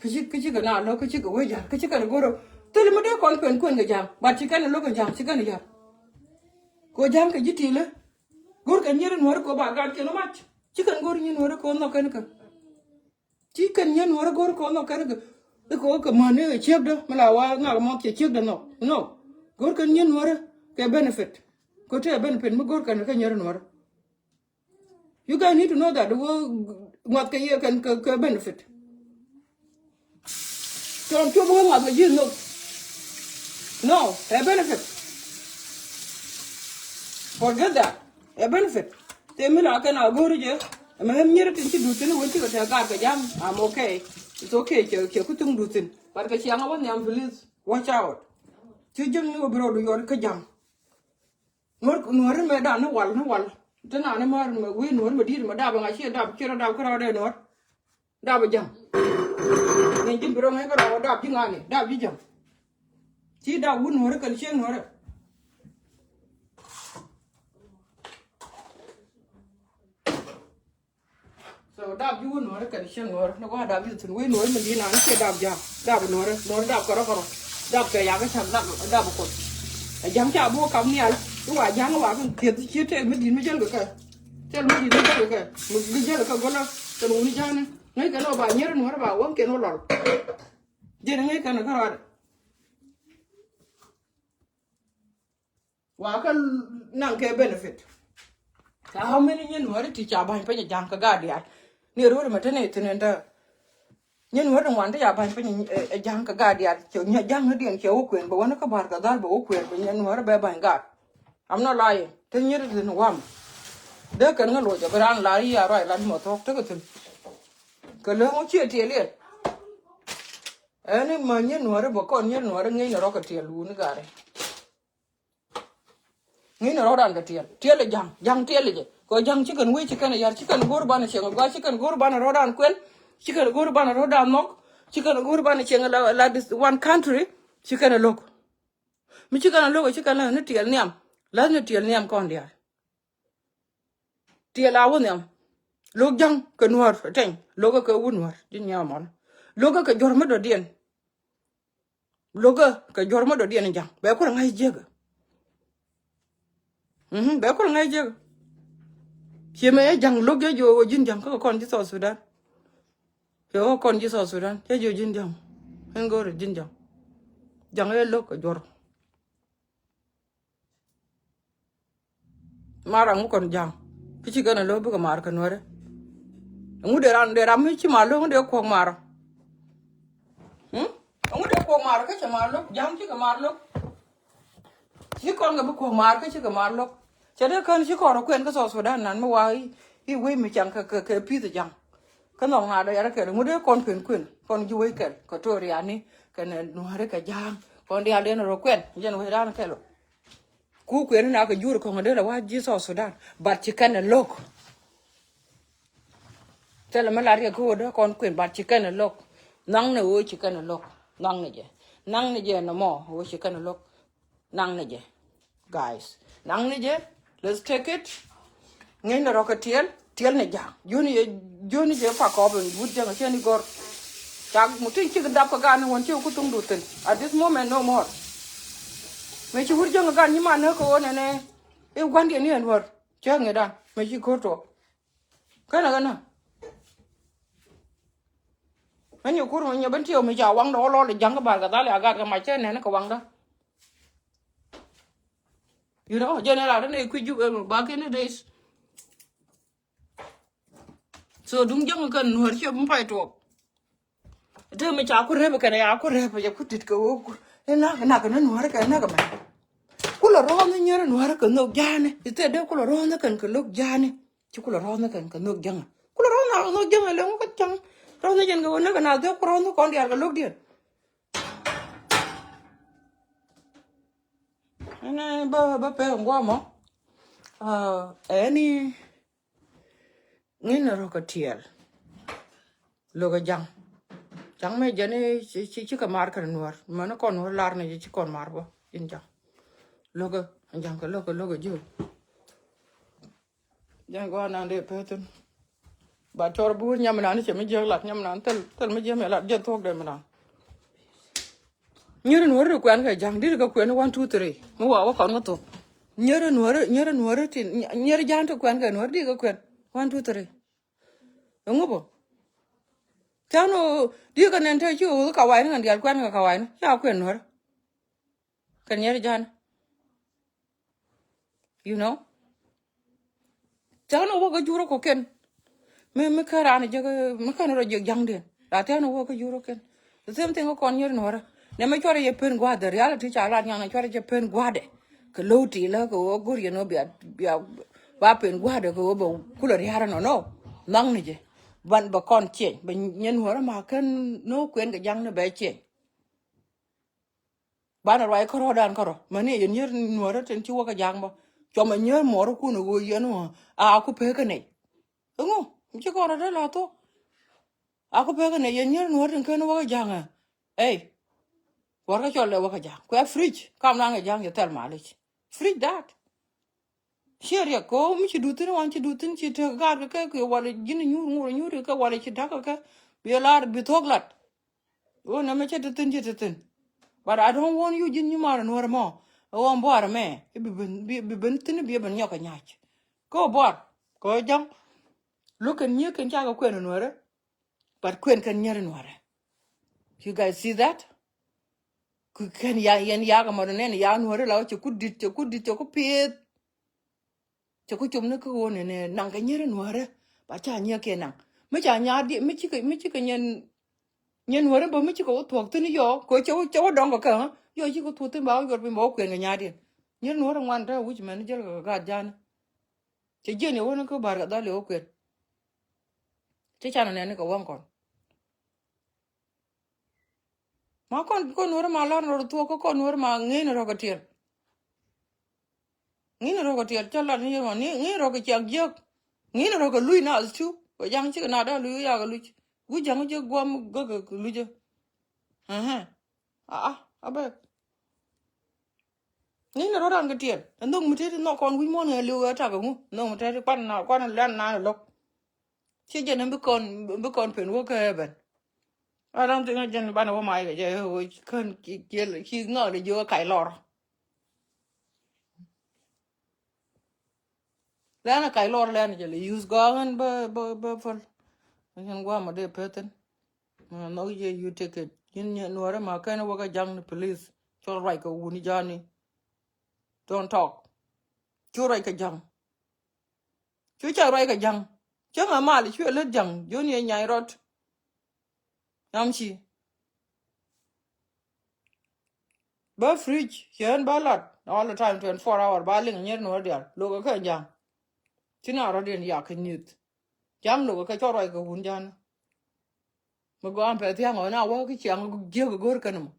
Kä ci kä ci kɛ na lɔ kä ci kɛ wee ja̱a̱ŋ kä ci kɛn go̱r. Thil mi dee kɔn kuɛn kuɛn kɛ ja̱a̱ŋ but ci kɛn lɔ kɛ ja̱a̱ŋ ci kɛn yar. Kɛ ja̱a̱ŋ kɛ ji̱ ti̱i̱lä. Go̱r kɛ nyɛ nuɔ̱ɔ̱r kɛ ba gat kɛn mat ci kɛn go̱r nyɛ nuɔ̱ɔ̱r kɛ wä nhɔk kɛn kɛ. Ci kɛn nyɛ nuɔrä go̱r kɔn nɔ kɛn kɛ kɛ kɛ män ni ciekdä mi la wa ŋak mɔth cɛ ciekdä nɔ nɔ. Go̱r kɛn nyɛ nuɔrä kɛ benefit. Kɛ te benefit mi go̱r kɛn kɛ nyɛ nuɔrä. You guys need to know that wä ŋuath kɛ yɛ kɛn kɛ benefit. Tɔn cuɔp wä ŋuath kɛ ji̱ nhok. No, ɛ benefit. Forget that. Ɛ benefit. Te mi la kɛn a go̱o̱ri jɛ. Ɛmɛ ɣän nyɛrɛ tin ci duut thin wän cikɛ tɛ gaat kɛ jam. I'm okay. It's okay. Cɛ cɛ ku thuŋ duut thin. But kɛ ciaŋ a wä nhiam, please watch out. Ci jiäŋ ni wä bi rɔɔdu yɔt kä jam. Nuɔr nuɔr mɛ dan ni wal ni wal. Te na ni mär mɛ wi̱i̱ nuɔr mɛ di̱i̱t mɛ dap ŋa ci dap ci rɔ dap kä rɔɔdɛ nuɔr. Dap ja̱ŋ. Ni ji̱ bi rɔ ŋäc kärɔa dap ji̱ ŋa̱ni dap ji̱ ja̱ŋ. Ci dap wut nuɔ̱rä kɛn ciek nuɔ̱rä. So dap ji̱ wut nuɔ̱rä kɛn ciek nuɔ̱rä ni kɔn dap ji̱ thi̱n wee nuɔ̱rä mi di̱i̱t nani ciɛ dap ja̱ŋ dap nuɔ̱rä nuɔ̱rä dap kärɔ kärɔ. Dap kɛ yakä ca̱k dap dap kuɔth. Ɛ ja̱ŋ ca bo̱o̱ kap nhial i̱ wa ja̱ŋ i̱ wa kɛn thieth ci tɛl mi di̱i̱t mi jäl kɛ kɛ. Tɛl mi di̱i̱t mi jäl kɛ kɛ mi jäl kɛ go̱lä kɛn wuni ja̱ŋni. Ŋäc kɛn ɔ ba nyier nuɔ̱rä ba wäŋ kɛn wä lɔl. Jɛn ŋäc kɛn kärɔadɛ. Wa kä naŋ kɛ benefit. Ca how many nyin wari ti ca ba̱ny piny ja̱ŋ kä gaat diaal. Ni ruɔri mɛ te ni thin in te. Nyin wari ŋuan ti ca ba̱ny piny ja̱ŋ kä gaat diaal. Cɛ ja̱ŋ ni diɛn cɛ wä kuɛn bɛ wani kä bar kɛ dhal bɛ wä kuɛn bɛ nyin wari bɛ ba̱ny gaat. I'm not lying. Te nyiri thin wam. Dee kɛn ŋä luɔc a bi raan lar yi a ruac lat mɔ thuɔk tekɛ thin. Kɛ lɛ ŋu ciɛ tiɛl yɛn. Ɛn i̱ mä nyɛ nuɔ̱ɔ̱ri bä kɔn nyɛ nuɔ̱ɔ̱ri ŋi̱i̱n rɔ̱ kɛ tiɛl wuni garɛ. Ŋi̱i̱n rɔ̱ ran kɛ tiɛl tiɛl i̱ ja̱ŋ ja̱ŋ tiɛl i̱ jɛ kɛ ja̱ŋ ci kɛn wee ci kɛn i̱ yar ci kɛn go̱o̱r banɛ cieŋ i̱ gɔaa ci kɛn go̱o̱r banɛ rɔ̱ ran kuɛn. Ci kɛn go̱o̱r banɛ rɔ̱ ran nhɔk. Ci kɛn go̱o̱r banɛ cieŋ i̱ la la this one country. Ci kɛn i̱ lo̱k. Mi ci kɛn i̱ lo̱k i̱ ci kɛn i̱ la̱th ni tiɛl nhiam. La̱th ni tiɛl nhiam kɔn diaal. Tiɛl a wä nhiam. Lo̱k ja̱ŋ kɛ nuäär tɛny lo̱k kɛ wut nuäär ji̱ nyiaam ɔl. Lo̱k kɛ juɔ̱r mi dɔ̱diɛn. Lo̱k kɛ juɔ̱r mi dɔ̱diɛn ja̱ŋ bɛ kuɔl ŋa̱c jiäkä. Mhm, bɛ kuɔl ŋa̱c jiäkä. Ciɛ mɛ ja̱ŋ lo̱k jɛ jiɔ ji̱n ja̱ŋ kä kɔn ji̱ South Sudan. Cɛ kä kɔn ji̱ South Sudan cɛ jiɔ ji̱n ja̱ŋ. Ɛn go̱o̱r ji̱n ja̱ŋ. Ja̱ŋ ɛ lo̱k kɛ juɔ̱r. Mar aŋu kɔn ja̱ŋ. Kä ci kɛn a lo̱k bikɛ mar kɛ nuäärä. Aŋu dee ran dee ram mi ci mar lo̱k aŋu dee kuɔk mar. Hmm? Aŋu dee kuɔk mar kä cɛ mar lo̱k ja̱ŋ ci kɛ mar lo̱k. Ci kɔn kɛ bi kuɔk mar kä ci kɛ mar lo̱k. Cɛ dee kän ci kɔn rɔ kuɛn kä South Sudan nan mi wa i̱ i̱ wec mi caŋ kɛ kɛ kɛ pi̱th ja̱ŋ. Kä nhɔk na dee yɛrɛ kɛl aŋu dee kɔn kuɛn kuɛn kɔn ji̱ wec kɛl kɛ to̱ riani kɛn nuäärä kɛ ja̱ŋ kɔn diaal dee ni rɔ kuɛn jɛn wec ran kɛl ɔ. Ku kuëëni na kɛ jur kɔŋ dee la wa ji̱ South Sudan. But ci kɛn ɛ lo̱k. Thilɛ mi la riɛk kä ɣöö dee kɔn kuën but ci kɛn ɛ lo̱k. Nhɔŋ ni ɣöö ci kɛn ɛ lo̱k. Naŋ ni jɛ. Naŋ ni jɛ nɔmɔ. Wä ci kɛn lo̱k. Naŋ ni jɛ. Guys. Naŋ ni jɛ. Let's take it. Ŋäcnɛ rɔ̱ kɛ tiɛl. Tiɛl ni ja̱a̱ŋ. Jiöni jɛ, jiöni jɛ pakɔp in wut jäŋ cɛ ni gɔr. Cak mu tin cik dap kɛ gan ni wän cɛ ku thuŋdu thin. At this moment no more. Mëë ci wut jäŋ gan nyiman ni kɛ ɣöö nɛnɛ. I̱ gua̱ndiɛn ni ɛn wär. Cɛ ŋi̱dan. Mëë ci ko̱r tuɔɔk. Känɛ känɛ. Mɛn yɛ kur mɛ nyɛ ben tiɛw mi ca waŋdä wä lɔl i̱ ja̱ŋ kä Bar Gadhal ya gat kä mac cɛ nɛn kä waŋdä. You know, jɛn ɛ lat ni kui̱ Jubɛ back in the days. So duŋ ja̱ŋ kɛn nuɔ̱ɔ̱r ciɛ mi pay tuɔɔk. Te mi ca ku rep kɛn ya ku rep ya ku tit kɛ wä ku. Inak inak ni nuɔ̱ɔ̱r kɛn nak mɛ. Kulɛ rɔɔn ni nyɛr nuɔ̱ɔ̱r kɛ nhök ja̱a̱ni. Ithe dee kulɛ rɔɔn ni kɛn kɛ lo̱k ja̱a̱ni. Ci kulɛ rɔ̱th ni kɛn kɛ nhök jäŋä. Kulɛ rɔ̱th na nhök jäŋä lɛ ŋu kä cäŋ. Rɔ̱th ni jɛn kɛ ɣöö näk kɛ na dhök ku rɔ̱th ni kɔn diaal kɛ lo̱kdiɛn. Ɛn bä bä pek ŋuɔmɔ. Ɛn i̱ ŋi̱n rɔ kɛ tiɛɛl. Lo̱kɛ ja̱ŋ. Ja̱ŋ mɛ jɛn i̱ ci ci kɛ mar kɛn nuɔ̱ɔ̱r mɛn kɔn nuɔ̱ɔ̱r lar ni ci kɔn mar bä in ja̱ŋ. Lo̱kɛ ja̱ŋ kɛ lo̱kɛ lo̱kɛ ji̱. Jɛn gɔaa nan dee peth thin. Ba cɔr bi wur nyam nan cɛ mi jiäk lat nyam nan thil thil mi jiäk mi lat jɛn thuɔk dee mi nan. Nyeri nuɔri ti kuɛn kɛ ja̱ŋ diri kɛ kuɛn one two three mi wa wä kɔn kä thok. Nyeri nuɔri nyeri nuɔri ti nyeri ja̱ŋ ti kuɛn kɛ nuɔri diri kɛ kuɛn one two three. Ɛŋu bä. Tɛn o diri kɛ nɛn te ci o ka wayni kɛ dial kuɛn kɛ ka wayni ca kuɛn nuɔri. Kɛ nyeri ja̱ŋ. You know. Tɛn wä kä jurä kɔ kɛn. Mi mi kä ran jɛ mi kä rɔ jɛ ja̱ŋ den. La tɛn wä kä jurä kɛn. The same thing kɔn nyeri nuɔrä. Nɛ mi cuarɛ jɛ pen gua̱dɛ reality ca lat nyan cuarɛ jɛ pen gua̱dɛ. Kɛ low ti la kɛ wä gur yɛ nɔ bia bia ba pen gua̱dɛ kɛ wä bɛ kulɛ riarɛ nɔ nɔ. Naŋ ni jɛ. Ban bɛ kɔn ciɛny bɛ nyɛ nuɔrä ma kɛn nɔ kuɛn kɛ ja̱ŋ ni bɛ ciɛny. Banɛ ruac kärɔ̱dan kärɔ̱ mäni yɛn nyier nuɔ̱ɔ̱rä tin ci wäkä ja̱a̱ŋ bä. Cuɔmɛ nyier muɔɔrä kun ɛ ɣöö yɛn wä a ku pek kä nɛy. Ɛŋu mi ci kɔn rɔ dee la thok. A ku pek kä nɛy yɛn nyier nuɔ̱ɔ̱rä tin ken wäkä ja̱a̱ŋ ɛ. Ey. Wärkä cɔl lɛ wäkä ja̱a̱ŋ kuɛ fridge kam nan kɛ ja̱a̱ŋ yɛ thɛl malic. Fridge that. Ciɛ riɛk kɛ ɣöö mi ci duth thi̱n wan ci duth thi̱n ci tek gaat kɛ kɛ kui̱ walɛ ji̱n nyuur ŋuur nyuur kɛ walɛ ci da̱k kɛ kɛ. Bi lar bi thuɔ̱k lat. Ɣöö nɛmɛ cɛ te thi̱n cɛ te thi̱n. But I don't want you ji̱n nyimaar nuɔ̱ɔ̱r mɔ. Ɛ ɣöö buaar mɛ bi ben bi ben thi̱n bi ben nyɔk kɛ nyac. Kɛ ɣöö buaar kɛ ɣöö ja̱ŋ. Lo̱k kɛn nyiek kɛn cakɛ kuɛn nuɔ̱ɔ̱rɛ. But kuɛn kɛn nyɛr nuɔ̱ɔ̱rɛ. You guys see that? Ku kɛn ya yɛn yak mɔ nɛn ya nuɔ̱ɔ̱rɛ la cɛ ku dit cɛ ku dit cɛ ku pieth. Cɛ ku com ni kä ɣöö nɛnɛ naŋ kɛ nyɛri nuäärä. Ba ca nyiɛ kiɛ naŋ mi ca nyaar di mi cikɛ mi cikɛ nyɛn. Nyɛn nuäärä bä mi cikɛ wä thuɔ̱k thi̱n yɔ kɛ cɛ wä cɛ wä dɔŋ kɛ kä yɔ cikɛ thuɔ̱k thi̱n ba wä yuɔr piny ba wä kuɛn kɛ nyaar diɛn. Nyɛri nuäärä ŋuan te wi̱c mɛn jäl kɛ gaat ja̱a̱ni. Cɛ jiɛn yɛ wä ni kä ba̱r kɛ dhal yɛ wä kuɛn. Cɛ can nɛn ni kɛ wäŋ kɔn. Ma kɔn kɔn nuɔ̱rä ma lar nuɔ̱rä thuɔ̱k kä kɔn nuɔ̱rä ma ŋi̱n rɔ̱k kɛ tiɛl. Ŋi̱n rɔ̱k kɛ tiɛl cä lar ni yɛn ma ni ŋi̱n rɔ̱k kɛ ciak jiäk. Ŋi̱n rɔ̱k kɛ luc nath cu kɛ ja̱ŋ cikɛ nath da luc yak kɛ luc. Gui̱c ja̱ŋ jiäk guam gäk kɛ luc. Ɛhɛ. Aa a bɛ. Ŋi̱n rɔ̱k ran kɛ tiɛl ɛ nhök mi teti nhɔk kɔn wi̱c muɔ̱n ɛ liw ɛ tak ɛ ŋu nhök mi teti kuan na kuan lɛn na ɛ lo̱k. Ci jɛn bi kɔn bi kɔn pen wä kä heaven. I don't think jɛn banɛ wä may kɛ jɛ wä kän kiɛl ci ŋäk de jiök kac lɔr. Lɛn kac lɔr lɛn jɛ lɛ use gɔɔŋ ɛn bä bä bä päl. Jɛn guamɔ dee pethin. Nhɔk jɛ you take it. Yin nuɔrɛ ma kɛn wä kä jaŋ ni please. Cɔl ruac kɛ wuni ja̱ni. Don't talk. Cu ruac kɛ jaŋ. Cu ca ruac kɛ ja̱ŋ. Cäŋ a mal cuɛ lät ja̱ŋ jiön yɛ nyay rɔt. Yam ci. Bä fridge cɛ ɣän bä lat all the time twenty four hour ba liŋ nyier ni wä dial lokä kɛ ja̱ŋ. Ci na rɔt yɛn yak kɛ nyith. Ja̱ŋ lokä kɛ cɔr ruac kɛ wun ja̱n. Mi gɔam pɛ thiaŋ ɣän a wä ki ciaŋ jiäk go̱r kɛn mɔ.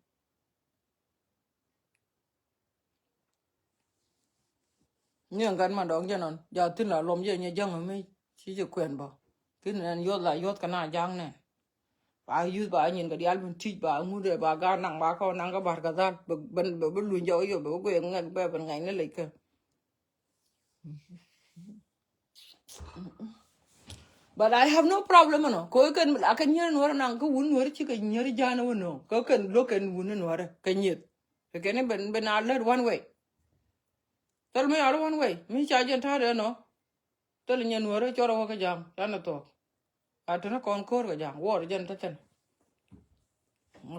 Nyiɛ gat ma dɔk jɛ nɔn ja thin la lom jɛ nyɛ ja̱ŋ mi ci jɛ kuɛn bä. Kin nɛn yuɔth la yuɔth kɛ na ja̱ŋ nɛn. Ba yuth ba nyin kɛ dial bin teach ba ŋut ba ga naŋ ba kɔ naŋ kɛ bar kɛ dhal. Bɛ, bɛ, bɛ, bɛ luny jɔk yop bɛ, bɛ guɛ ŋɛk bɛ, bɛ ŋɛk ni lec kɛ. But I have no problem, you know. Kɛ kɛn, a kɛn nyier nuɔr naŋ kɛ wun nuɔr ci kɛ nyier jan, you know. Kɛ kɛn look kɛn wun nuɔr kɛ nyier. Kɛ kɛn ben, ben a led one way. Thil mi a one way. Mi ca jɛn ta̱a̱ dɛ nɔ. Thil nyɛ nuɔr cɔr wä kɛ jaŋ. Yan a thuɔk. A tɛn kɔn ko̱r kɛ jaŋ. Wuɔr jɛn te thin.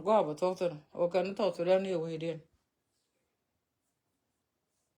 Gɔaa bɛ thuɔk thin. Wä kɛn thuɔk thin ni wee diɛn.